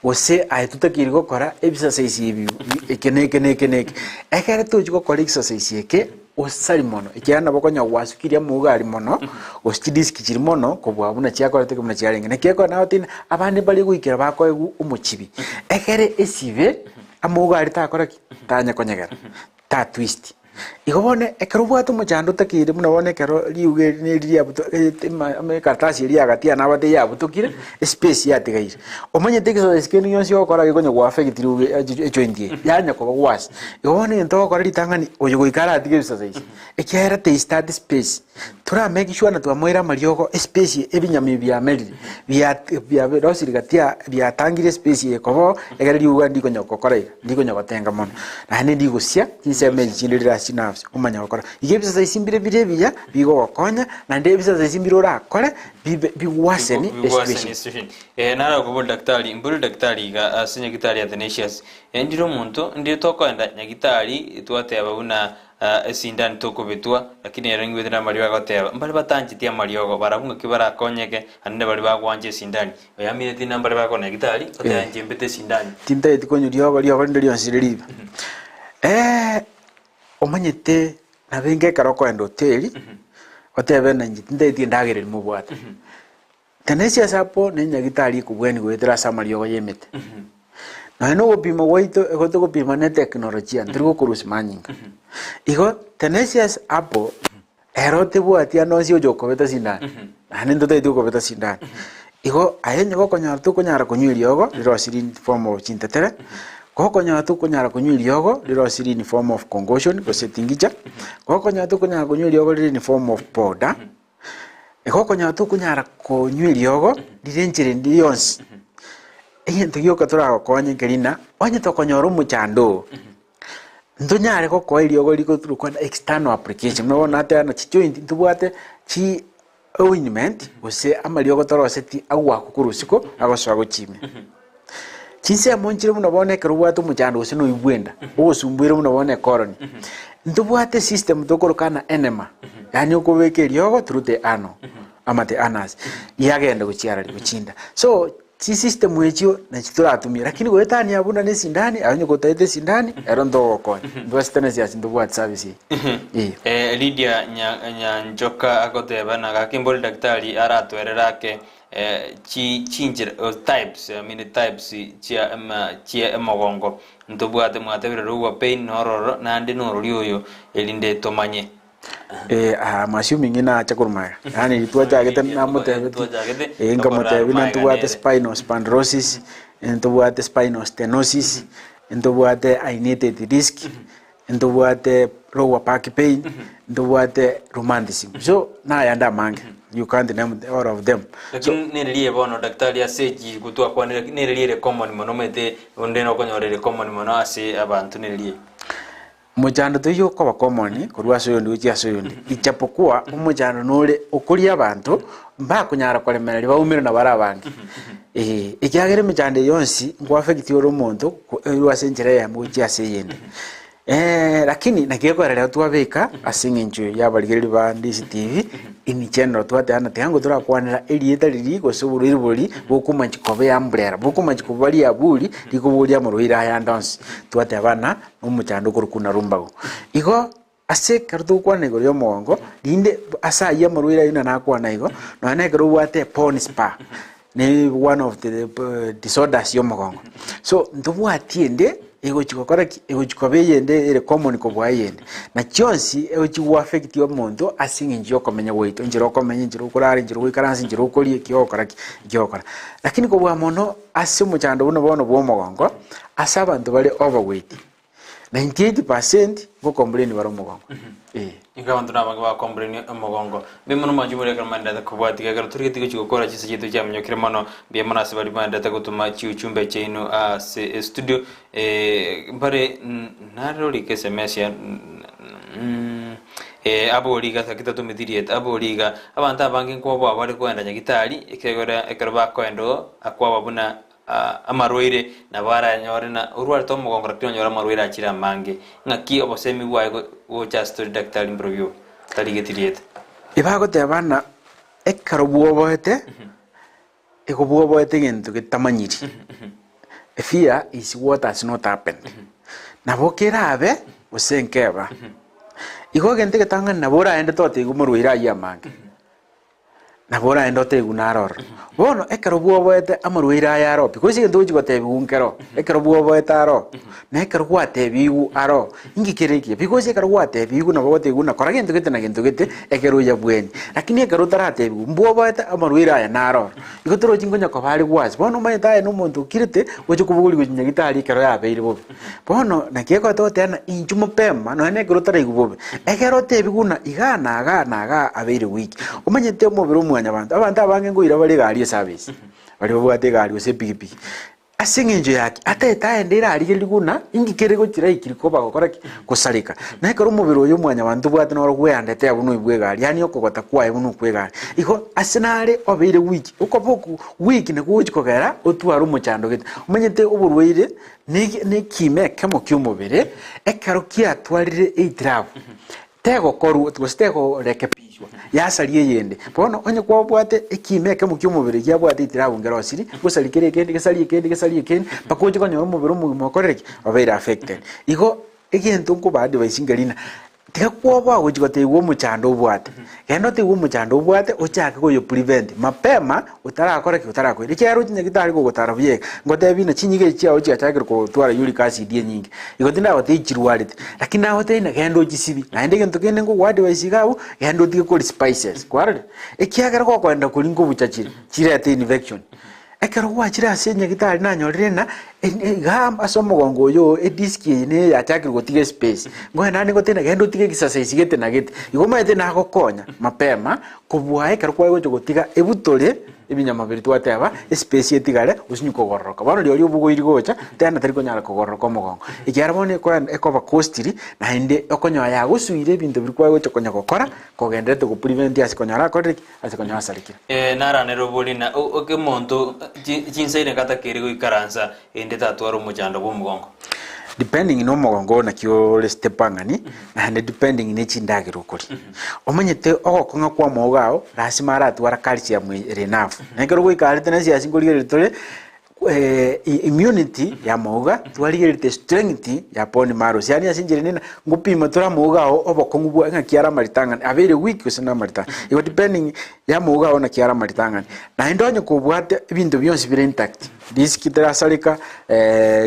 gose aye totakeire gokora ebisasaisi ebi eke na eke na eke na eke. Ekere tochi gokora egesasaisi eke, osari mono, ekiagera nabo okonyora gwasukirie amauga aria mono, gose chidisk chiria mono kobua buna chiakorete buna chiarenge. Naki ekero nagotebia ng'a abande mbare goikera bakoegwa omochibi, ekere esibe amauga aria takora ki? Tanya konyegera, ta twist. Igo bono ekero obwate omochando otakeire buna bono ekero riuga eri na eri riabuto ekaratasi eria yagati yane abate yabutokire, espace yatigaire. Omanyete exercise kende gionsi ogokora gekonya go affect riuga ejoint eye, yanya koba worse. Igo bono egento ogokora ritang'ani, oyo goika aratige ebisasaisi, ekiagera there is that space. Tora make sure na twamoire amariogo espace eye ebinyama ebi biamerire, bia biarosire gati aa biatangire espace eye koba oo, ekero riuga ndikonya gokora iga, ndikonya gotenga mono. Naende ndigosia chinsemo echi chinde rire ase chinerves omanye gokora. Igo ebisasaisi mbire bire ebiya bigogokonya, naende ebisasaisi mbire orakore bibe bigwaseni esituesheni. Naro okobua daktari, mbori daktari iga ase nyagitari ya Athanasius. Ndire omonto, ndire tokoenda nyagitari twateba buna Esindani tokobetwa, lakini ere nigwete namariogo agoteba, Mbare batancheti amariogo, barabwo ng'aki barakonyeke, naende baria bagwancha esindani. Oyamineti ng'a mbare bakona gitari, goteba inche mbete esindani. Tintageti konywa riogo, riogo rinde rionsi rire ribe. Omanyete nabo enga ekero okoenda hoteli, otebe ng'a inche tintageti endagera eria mobwate. Tenesia ase abwo na enyagitari ekobwania goetera ase amariogo y'emete. Nonya na ogopima gwaito igo togopima ne teknolojia ntori gokorusia manyinga. Igo tenesia ase abwo ero tebwati ande onsi ocha okobeta sindano naende ntotageti gokobeta sindano. Igo aye onye gokonyora tokonyara konywa eriogo rirosirie in form of chintetere, gokonyora tokonyara konywa eriogo rirosirie in form of concoction gose tingicha, gokonyora tokonyara konywa eriogo rire in form of powder. Igo okonyora tokonyara konywa eriogo rire enchera ende yonsi, egento gioka toragokonye nkeri ng'a onye tokonyora omochando oo, ntonyare gokoa eriogo rigoturukwa na external application buna bono nateba ng'a chijoint ntobwate chi ointment gose amariogo toroseti agoakwa korwa isiko agosoa gochia ime. Chinsemo nchire buna bono ekero obwate omochando gose noigwe enda, ogosumbuire buna bono ekoroni, ntobwate esystem tokoroka ng'a enema, yaani okobeka eriogo through the ano, ama the anus, riagenda gochia arari gochia enda. So chisystem echio nachi toratumie, lakini goetania buna na esindani, aye onye gotagete esindani, ero ntogokonya. Intwe ase Tenesias ntobwate service eyio, eh. Eh, Lydia Nya- Nyanchoka agoteba na gaki mbori daktari aratwerere ake chinchera types I mean types chia ema chia emogongo ntobwate mwatebire lower pain nororo naende norori oyo erinde tomanye. Eh, I'm assuming nacha korwa magega yaani riria twachagete namotebeti eh, nkamotebia buna ntobwate spinal spondylosis, ntobwate spinal stenosis, ntobwate herniated disc, Ntobwate lower back pain, ntobwate rheumatism. So nayande amange, you can't name all of them. So Lakini nere bono daktari ase echi twakwanire nere ere common mono omanyete onde nokonyora ere common mono ase abanto nere eye. Mochando toiyo okoba common korwa ase oyonde gochia ase oyonde, ijapokuwa omochando nore okoria abanto mbakonyara koremereria baumire nabo bare abange. Eeh, ekiagera emechando eye yonsi nko affect ore omonto korwa ase enchera eyemo gochia ase eyende. Lakini naki ekorera rero twabeka ase eng'encho ya abarigereria ba Ndisi TV in general twateba ng'a tiga torakwanera erieta riria gose oborwaire boria bokomanchi koba eumbrella, bokomanchi koba riaburi rikoboria amarwaire aya ande onsi. Twateba ng'a nomochando okorokwa na lumbago. Igo Ase ekero togokwana igoro y'omogongo, rinde ase ayio amarwaire ayio nakwana igo, nonya na ekero obwate bone spur, ne one of the disorders y'omogongo. So ntobwati ende. Egochi gokora ki? Egochi koba eyende ere common kobua eyende. Na chionsi egochi go affect omonto ase eng'encho ya okomenya gwaito, enchera okomenya, enchera okorara, enchera ogoikaransa, enchera okoria, eki ogokora ki, eki ogokora. Lakini kobua mono ase omochando buna bono bwa omogongo, ase abanto bare overweight, 98% ngo complain bare omogongo, eh. Nigo abanto nabange bakomburania omogongo. Mbuya mono mwanche moria ekero maenderete kobwatiga ekero torigetie gochia gokora chinsa chiaito chiamonyokire mono. Mbuya mono ase baria baenderete gotoma chiuchumbe chiaino ase estudio. Eh, mbare nare orike sms ya eh, abori iga gaki tatometi rieta abori iga abanto abange nkoboa bare koenda nyagitari ekiagera ekero bakoenda oo akwaba buna Amarwaire nabo aranyore na orwarete omogongo lakini onyore amarwaire achire amange. Ng'aki obosemi bwaye gocha ase tori daktari mborobio tarigeti rieta. Ebagoteba ng'a ekero bwoboete, igo bwoboete egento getamanyiri. Fear is what has not happened. Nabo kerabe gose nkeba. Igo egento egetang'ani nabo oraende totebiwa omorwaire ayio amange. Nabo oraende otebiwe naro ororo. Bono ekero bwoboete amarwaire aya aro pi, gose egento ogochia gotebiwa nkero, ekero bwoboete aro, na ekero gwatebiwu aro, inki kere ekiya? Because ekero gwatebiwu nabo ogotebiwa buna kora gento gete na gento gete, ekero oyabweni. Lakini ekero otaratebiwu, mbwoboete amarwaire aya naro ororo. Igo torochi nkonya koba are gwasi. Bono omanyete aye na omonto okirete, oche kobogorigwa gochia nyagetari ekero yabeire bobe. Bono naki egoeta goteba ng'a inchuo mapema nonya na ekero otaraigwa bobe, ekero otebiwe buna igaa na igaa na igaa abeire weak. Omanyete omobere o mwanyabanto, abanto abange nkoira bare egari eservice, baria babwate egari gose epikipiki, ase eng'encho ya ki? Ataete aende erarigereria buna inki kere gochiraikiri koba gokora ki? Gosareka. Na ekero omobere oyo o mwanyabanto obwate noro bweandete abwo noibwe egari, yaani okogota kwaye buna okwa egari. Igo ase nare obeire weak, okoba oku weak nakwo gochi kogera otware omochando gete. Omanyete oborwaire Nekiimo ekemo ki'omobere, ekero kiatwarire eitirabu, tegokorwa gose tegorekebishwa, yasaria eyende. Bono onye kwabwate ekiimo ekemo ki'omobere kiabwate eitirabu ngerosiri, gosaria kere ekende, gesarie ekende, gesarie ekende, mpaka oche konyora omobere omogima okorire ki? Obeire affected. Igo egento nkoba advise nkeri ng'a. Tiga kwoboa gochia gotebiwa omochando obwate. Genda otebiwe omochando obwate ochake koyo prevent mapema otarakora ki otarakoira. Ekiagera roche nyagetari gogotara buya iga, ngotebi ng'a chinyigo echi chiago chiachakire kotwara uric acid enyinge. Igo tindagotebia chirwarete, lakini nagotebia ng'a genda ochisibie. Naende egento kende nkogoa advice iga abwo, genda otige koria spices, kwarorire? Ekiagera gokoenda koria nkobucha chire, chirete infection. Ekero gwachire ase nyagitari nanyorire ng'a iga ase omogongo oyo oo edisk eye neye yachakire gotiga espace, ngoe naende ngoteba genda otige exercise gete na gete. Igo omanyete nagokonya mapema kobua ekero kwaye gocha gotiga ebutore ebinyama biria twateba espace etigare osinye kogororoka. Bono rirorio obogoiri gocha tena tari konyara kogororoka omogongo. Ekiagera bono ekoenda ekoba costly naende okonyora yagosuire ebinto biria kwaye gocha konya gokora kogendererete go prevent ase konyora akorire ki? Ase konya asarekire. Ee, naranere obori na omonto chinsa ine gatakeire goikaransa, erinde tatwara omochando bw'omogongo. Depending na omogongo oo naki ore step ang'ani, naende depending ne chindagera okoria. Omanyete ogokong'a kwa amauga ao, lasima aratwara calcium ere enough. Na ekero goikarete na esiasi nkorigereria tore, immunity ya amauga, twarigereretie strength ya bone marrows. Yaani ase enchera ende ngopima tore amauga ao obokong'u bwa ng'aki are amaritang'ani, abeire weak gose na amaritang'ani. Igo depending ya amauga ao naki are amaritang'ani. Naende onye kobwate ebinto bionsi bire intact, disk terasareka,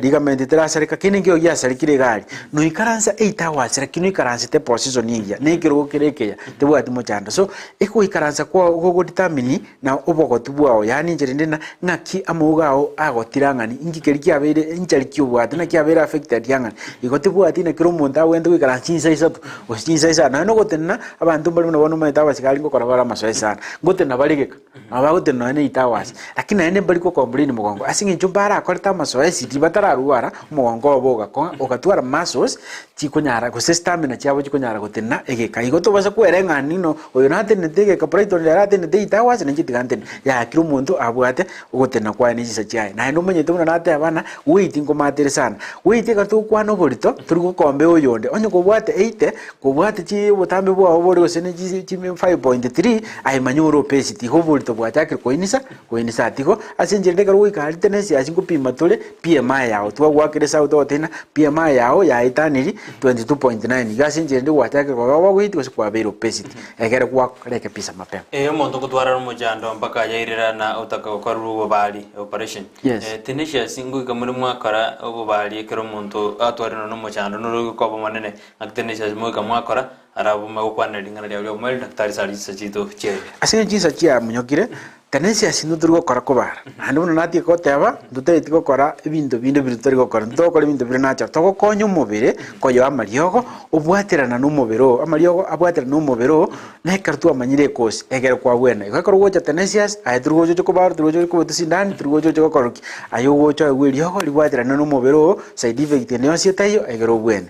ligament terasareka, kende nkeigo giasarekire iga aria, noikaransa 8 hours lakini oikaransete position engiya, na ekerogo kere ekeya, tebwati mochando. So, egoikaransa kwao gogodetermine Na obogotu bwao, yaani enchera ende na ng'aki amauga ao agotira ang'ani, inki keria kiabeire inchari kiobwate, naki abeire affected ang'ani. Igo tibwati na kera omonto agwenerete goikaransa chinsa isato, gose chinsa isano. Nonya nogotenena, abanto mbare buna bono omanyete abasigari ngokora bare amasoesi sana, ngotenena bare geka, nabo bagotenena nonya na 8 hours, lakini naende mbari go complain mogongo ase eng'encho mbarakorete amasoesi riria batararwara, omogongo obo ogakong'a ogatwara muscles chikonyara gose stamina chiabo chikonyara gotenena egeka. Igo tobasa kwereng'ani no Oyo natenenete egeka Brighton riria aratenenete 8 hours nainche tiga ntenene. Yaya kera omonto abwate ogotenena kwaye ne chinsa chiaye. Naende omanyete buna nateba ng'a weight nkomatere sana. Weight ekero togokwana oborito tori gokombea oyonde. Onye kobwate 80, kobwate chi obotambe bwao bore gose ne chi chi 5.3 aye manya ore obesity igo oborito bwachakire koinisa koinisa tigo ase enchera ende ekero goikarete na esiasi nkopima tore BMI yao twagoakera esabu togoteba ng'a BMI yao yaetaniri 22.9 iga ase enchera ende gwachakire koba overweight gose kwabeire obesity ekere gwarekebisa mapema. Ee, omonto ngotwarare omochando mpaka yairera na otaka gokorerwa obobari, operation. Yes. Tenacious ngoika more mwakora obobari ekero omonto atwarire nonya omochando noro ogoka omonene ng'aki tenacious mogoika mwakora arabwo gokwanera ring'ana riao ri'obomaene daktari sari chinsa chiaito chiaye. Ase eng'encho chinsa chiamonyokire, Tenacious intwe tori gokora kobara, naende buna natige goteba, ntotageti gokora ebinto binde biria totari gokora, intwe togokora ebinto bire natural, togokonya omobere koyoa amariogo, obwaterana na omobere oo, amariogo abwaterana na omobere oo, na ekero twamanyire ekosi, ekero kwabwena. Igo ekero ogocha Tenacious, aye tori gocha oche kobara, tori gocha oche kobetwa sindani, tori gocha oche gokora ki, aye ogocha oegwe eriogo ribwaterane na omobere oo, side effect ende yonsi etaiyo, egere obwene.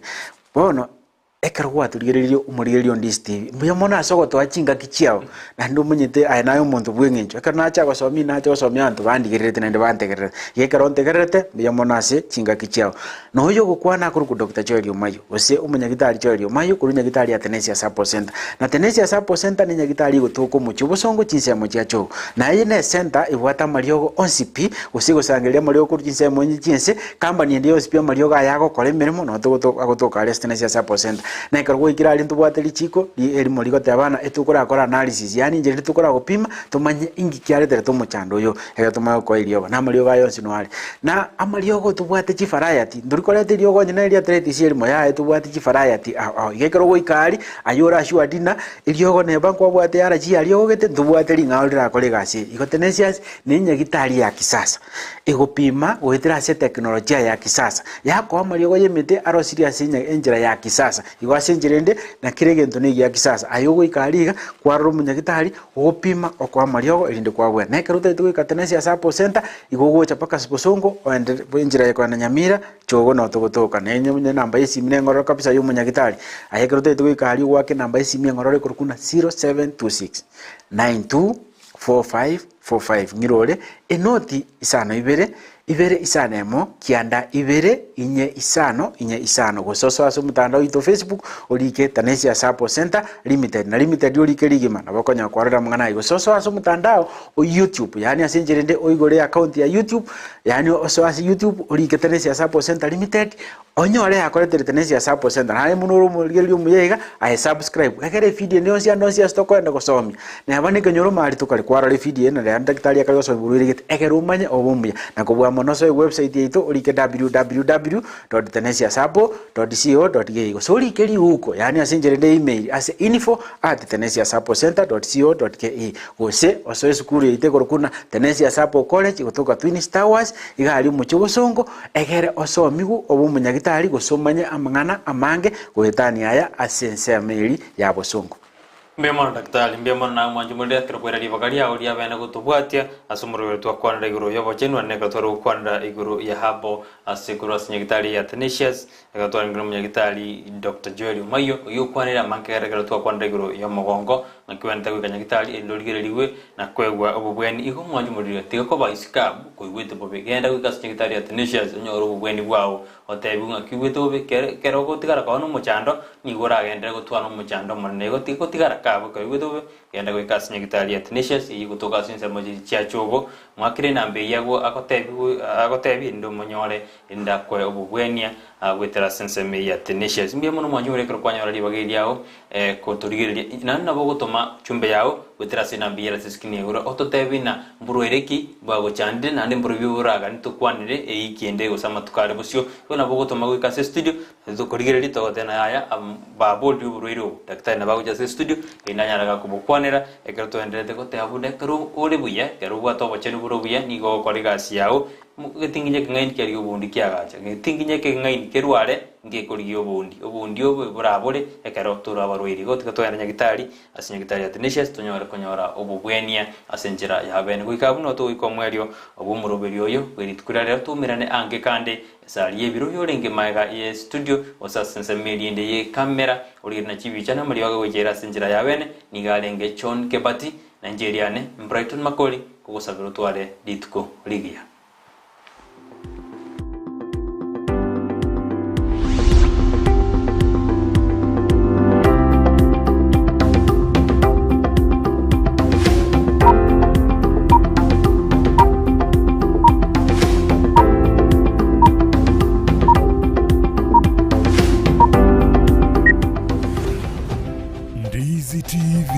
Bono. Ekero gwatorigereirie omorigereria onde Steve, mbuya mono ase ogotoa chingaki chiao, naende omanyete aye naye omonto bw'eng'encho. Ekero nacha gosomia nacha gosomia abanto bandigererete naende bantegererete. Iga ekero ontegererete, mbuya mono ase chingaki chiao. Na oyo ogokwana akorokwa Doctor Joel Omayio, gose omonyagitari Joel Omayio korwa nyagitari ya Tenesia Support Center. Na Tenesia Support Center ne nyagitari egotoka omochie obosongo chinsemo chia Chogo. Na eye ne center ebwate amariogo onsi pi, gose egosangereria amariogo korwa chinsemo inye chi'ense, Company ende yonsi pi amariogo aya agokora emeremo nabo togotoka agotoka aria ase Tenacious Herbal Center. Na ekero gwaikire aria ntobwate richiko ri erimo rigoteba ng'a etokorakora analysis yaani inchera eria tokoragopima tomanye inki kiareterete omochando oyo ekero tomanye gokoa eriogo. Na amariogo aya yonsi noare. Na amariogo tobwate chivariety, ntori koreta eriogo onye neri arthritis erimo yaya tobwate chivariety ao ao. Iga ekero ogoika aria, aye ore assured ng'a eriogo neba nkwabwate allergy aria ogogete ntobwate ring'ao rirakore egasi eye. Igo Tenacious ne enyagitari ya kisasa. Egopima goetera ase eteknolojia ya kisasa, yakoa amariogo y'emete arosirie ase enchera ya kisasa. Igo ase enchera ende, na kera egento negia kisasa. Aye ogoika aria iga, kwarora omonyagitari, ogopima, okoa amariogo erinde kwabwena. Na ekero otagete goika Tenacious Herbal Center, igo ogocha mpaka Bosongo, oende enchera ya kogenda Nyamira, Chogo noo togotoka. Na enye enamba y'esimi nengororo kabisa ya omonyagitari. Aye ekero otagete goika aria ogoaka enamba y'esimi engororo ekorokwa buna 0726 92 4545 ng'ira ore enoti isano ibere, ibere isano emo, kianda ibere, inye isano, inye isano. Gose osoe ase omotandao oito o Facebook orike Tanesia Support Center Limited, na Limited orike rigima nabo okonyara kwarora amang'ana ayio. Gose osoe ase omotandao o YouTube, yaani ase enchera ende oigore account ya YouTube, yaani osoe ase YouTube orike Tanesia Support Center Limited, Onyore yakoretere Tenesia Support Center naye buna ore omorigereria omuya iga aye subscribe egere evideo ende yonsi ande onsi ase tokoenda gosomia neba nekenyoro mari tokare kwarora evideo eye na daktari akare gosomia borwaire gete egere omanye obe omuya na kobua mono osoe website yaito orike www dot tenesiasuppo dot co dot ke gose orike riuko yaani ase enchera ende ya email ase info at tenesiasupportcenter dot co dot ke gose osoe esukuru yaito ekorokwa buna Tenesia Suppo College gotoka Twins Towers iga aria omochie obosongo Egere osomigwe obe omonyagitari gose omanye amang'ana amange goetania aya ase ensemo eria ya bosongo. Mbuya mono Daktari, mbuya mono naye omwanchi omoriri ekero kwaira ribaga riao ria bene gotobwatia ase omorweri twakwanera igoro y'obochenu naende ekero tware gokwanera igoro ya Herbal ase korwa ase nyagitari ya Athanasius ekero twarenge nomonyagitari Doctor Joel Omayio oyio okwanire amange ekero twakwanera igoro y'omogongo Naki oenete goika Nyagitari, erinde origererigwe na koegwa obobweni. Igo omwanche omoriri, tiga koba isiko abwo koigwete bobe. Genda goika ase Nyagitari ya Athanasius, onyore obobweni bwao, otebiwe ng'aki oigwete bobe. Kere ogotigara kwao nomochando, nigo oragenderere gotwara omochando omonene. Igo tiga gotigara kabwo ekero oigwete bobe, genda goika ase Nyagitari ya Athanasius, eyio egotoka ase ensemo chia Chogo. Mwakere enamba eyio agwo agotebiwe agotebie, erinde omonyore, erinde akoe obobwenia goetera ase ensemo eyio ya Athanasius. Mbuya mono omwanche omoriri ekero kwanyora ribaga eri riao. Kotorigereria, naende nabo ogotoma chumbe yao goetera ase enamba eyio ase escreen igoro, ototebie ng'a mborwaire ki bwagochandire, naende mborobio boraganie tokwanere eiki ende gose amatuko are bosio. Igo nabo ogotoma goika ase estudio, tokorigereria togoteba ng'a yaya baborire oborwaire obo, daktari nabo agocha ase estudio erinde anyare gakobokwanera ekero toendererete goteba buna ekero ore buya, ekero obwate obochenu bore obuya nigo ogokora egasi yao, getinginya ekeng'aini kiaria obondi kiagacha, getinginya ekeng'aini kerware. Ngekorigia obondi, obondi obo borabore ekero tore abarwaire. Igo tiga togende nyagitari, ase nyagitari ya Athanasius, tonyore konyora obobwenia ase enchera ya bene. Goika abwo nigo togoika omoerio bw'omoroberio oyo bwe rituko riria rero toumerane ange kande esari y'ebiro yorenge magega ye studio gose ase ensemo erinde ye camera origererie na chibicha na amariogo agoicha ase enchera ya bene nigo arenge John Kebati na inche eriane Brighton Makori kogosabera otware rituko rigiya. Ndizi TV,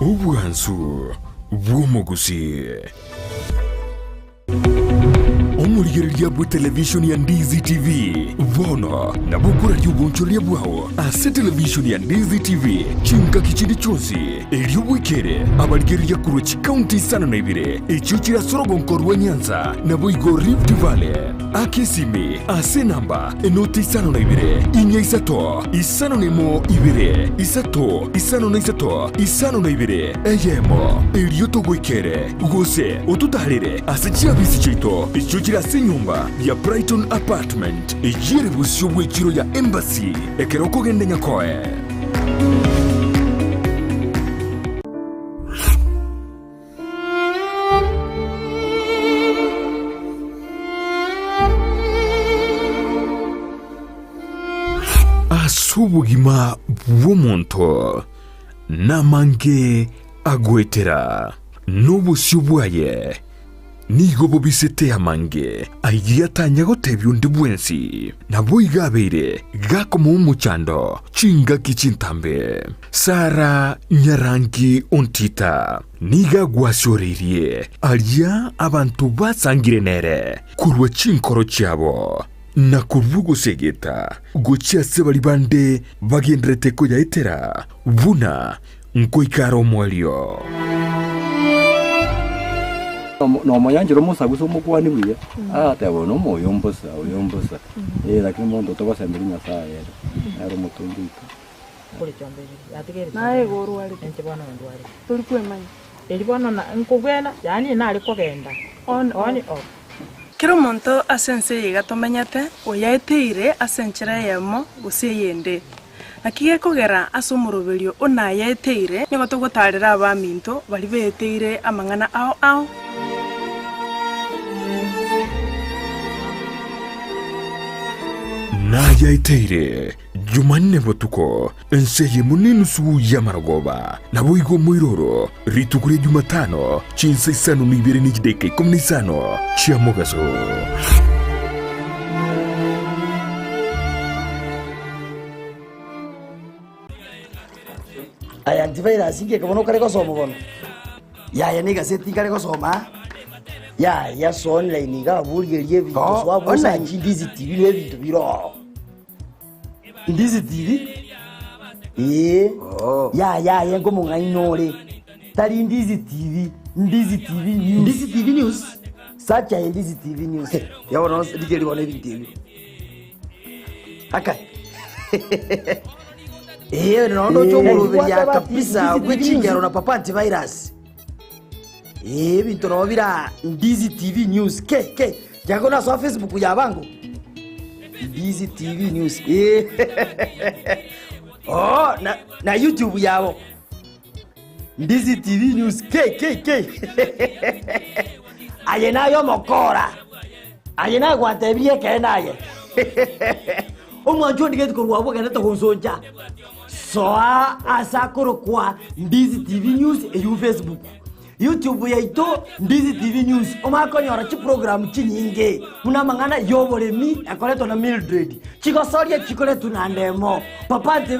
obwansu bw'omogusii. Omorigereria bw'etelevishoni ya Ndizi TV, bono nabo okoraria obonchoreria bwao ase televishoni ya Ndizi TV chingaki chinde chionsi, erio bwekere abarigereria korwa chikaunti isano na ibere echio chire ase orogonko rwa Nyanza naboigo Rift Valley. Aka esimi ase enamba enoti isano na ibere, inya isato, isano na emo ibere, isato, isano na isato, isano na ibere, eyemo, erio togoikere, gose ototaarere ase chiabisi chiaito echio chire ase enyomba ya Brighton Apartment, eyio ere bosio bw'echiro ya Embassy, ekero okogenda Nyakoe. Ase obogima bw'omonto namange agoetera, na obosio bwaye nigo bobisete amange ayio atanya gotebia onde bwensi. Naboigo abeire gakomoa omochando chingaki chintambe. Sara nyarangi ontita nigo agwasioreirie aria abanto basangire nere korwa chinkoro chiabo, na korwa ogosegeta gochia ase baria bande bagendererete koyaetera buna nkoika are omoerio. Nomoyanchera omosagusa omokwanie buya, agateba oyo nomoyo mbosa, oyo mbosa, eh lakini omonto togosemberia Nyasaye ere, nere omotongi oito. Naye igo orwarete, tori kwemanya. On off. Kera omonto ase ense eye iga tomenyete, oyaeteire ase enchera eyemo gose eyende. Naki gekogera ase omoroberio o nayaeteire, nigo togotaarera abaminto baria beeteire amang'ana ao ao. Nayaeteire Jumanne botuko, ense eyemo nenusu y'amarogoba, naboigo omoiroro, rituko ria Jumatano, chinsa isano na ibere ne chidaeka ikomi na isano chia mogaso. Aya antivirus inki bono okare gosoma bono? Yaya na egaseti nkare gosoma aa. Yaya ase online iga abwo origereria ebinto Oh, soa abwo online. osachi Ndizi TV na ebinto bire ororo. Ndizi TV? Ee. Oh. Yaya aye nkomong'aini ore. Tari Ndizi TV, Ndizi TV News. Ndizi TV News? Search aye Ndizi TV News. Ya bono rigereria bono ebinto ebio. Akai. Ee, nonya ndoche omoroberio Eh, kabisa Ndizi TV bwe chingero News. na Papa Antivirus. Ee, ebinto nabo bira Ndizi TV News. Ke, ke, jago nasoa Facebook ya bango. Ndizi TV News. Eh. Oh, na, na YouTube yabo. Ndizi TV News. Ke, ke, ke. Aye naye omokora. Aye naye gwantebirie ekeene aye. Omwancho ondigeti korwa abwo ogendete gonsoncha. Soa ase akorokwa Ndizi TV News eywo Facebook. YouTube yaito Ndizi TV News omanye konyora chiprogram chinyinge buna amang'ana yoboremi ekoretwa na Mildred, chigosoria chikoretwa na Ndemo, Papa Antivirus.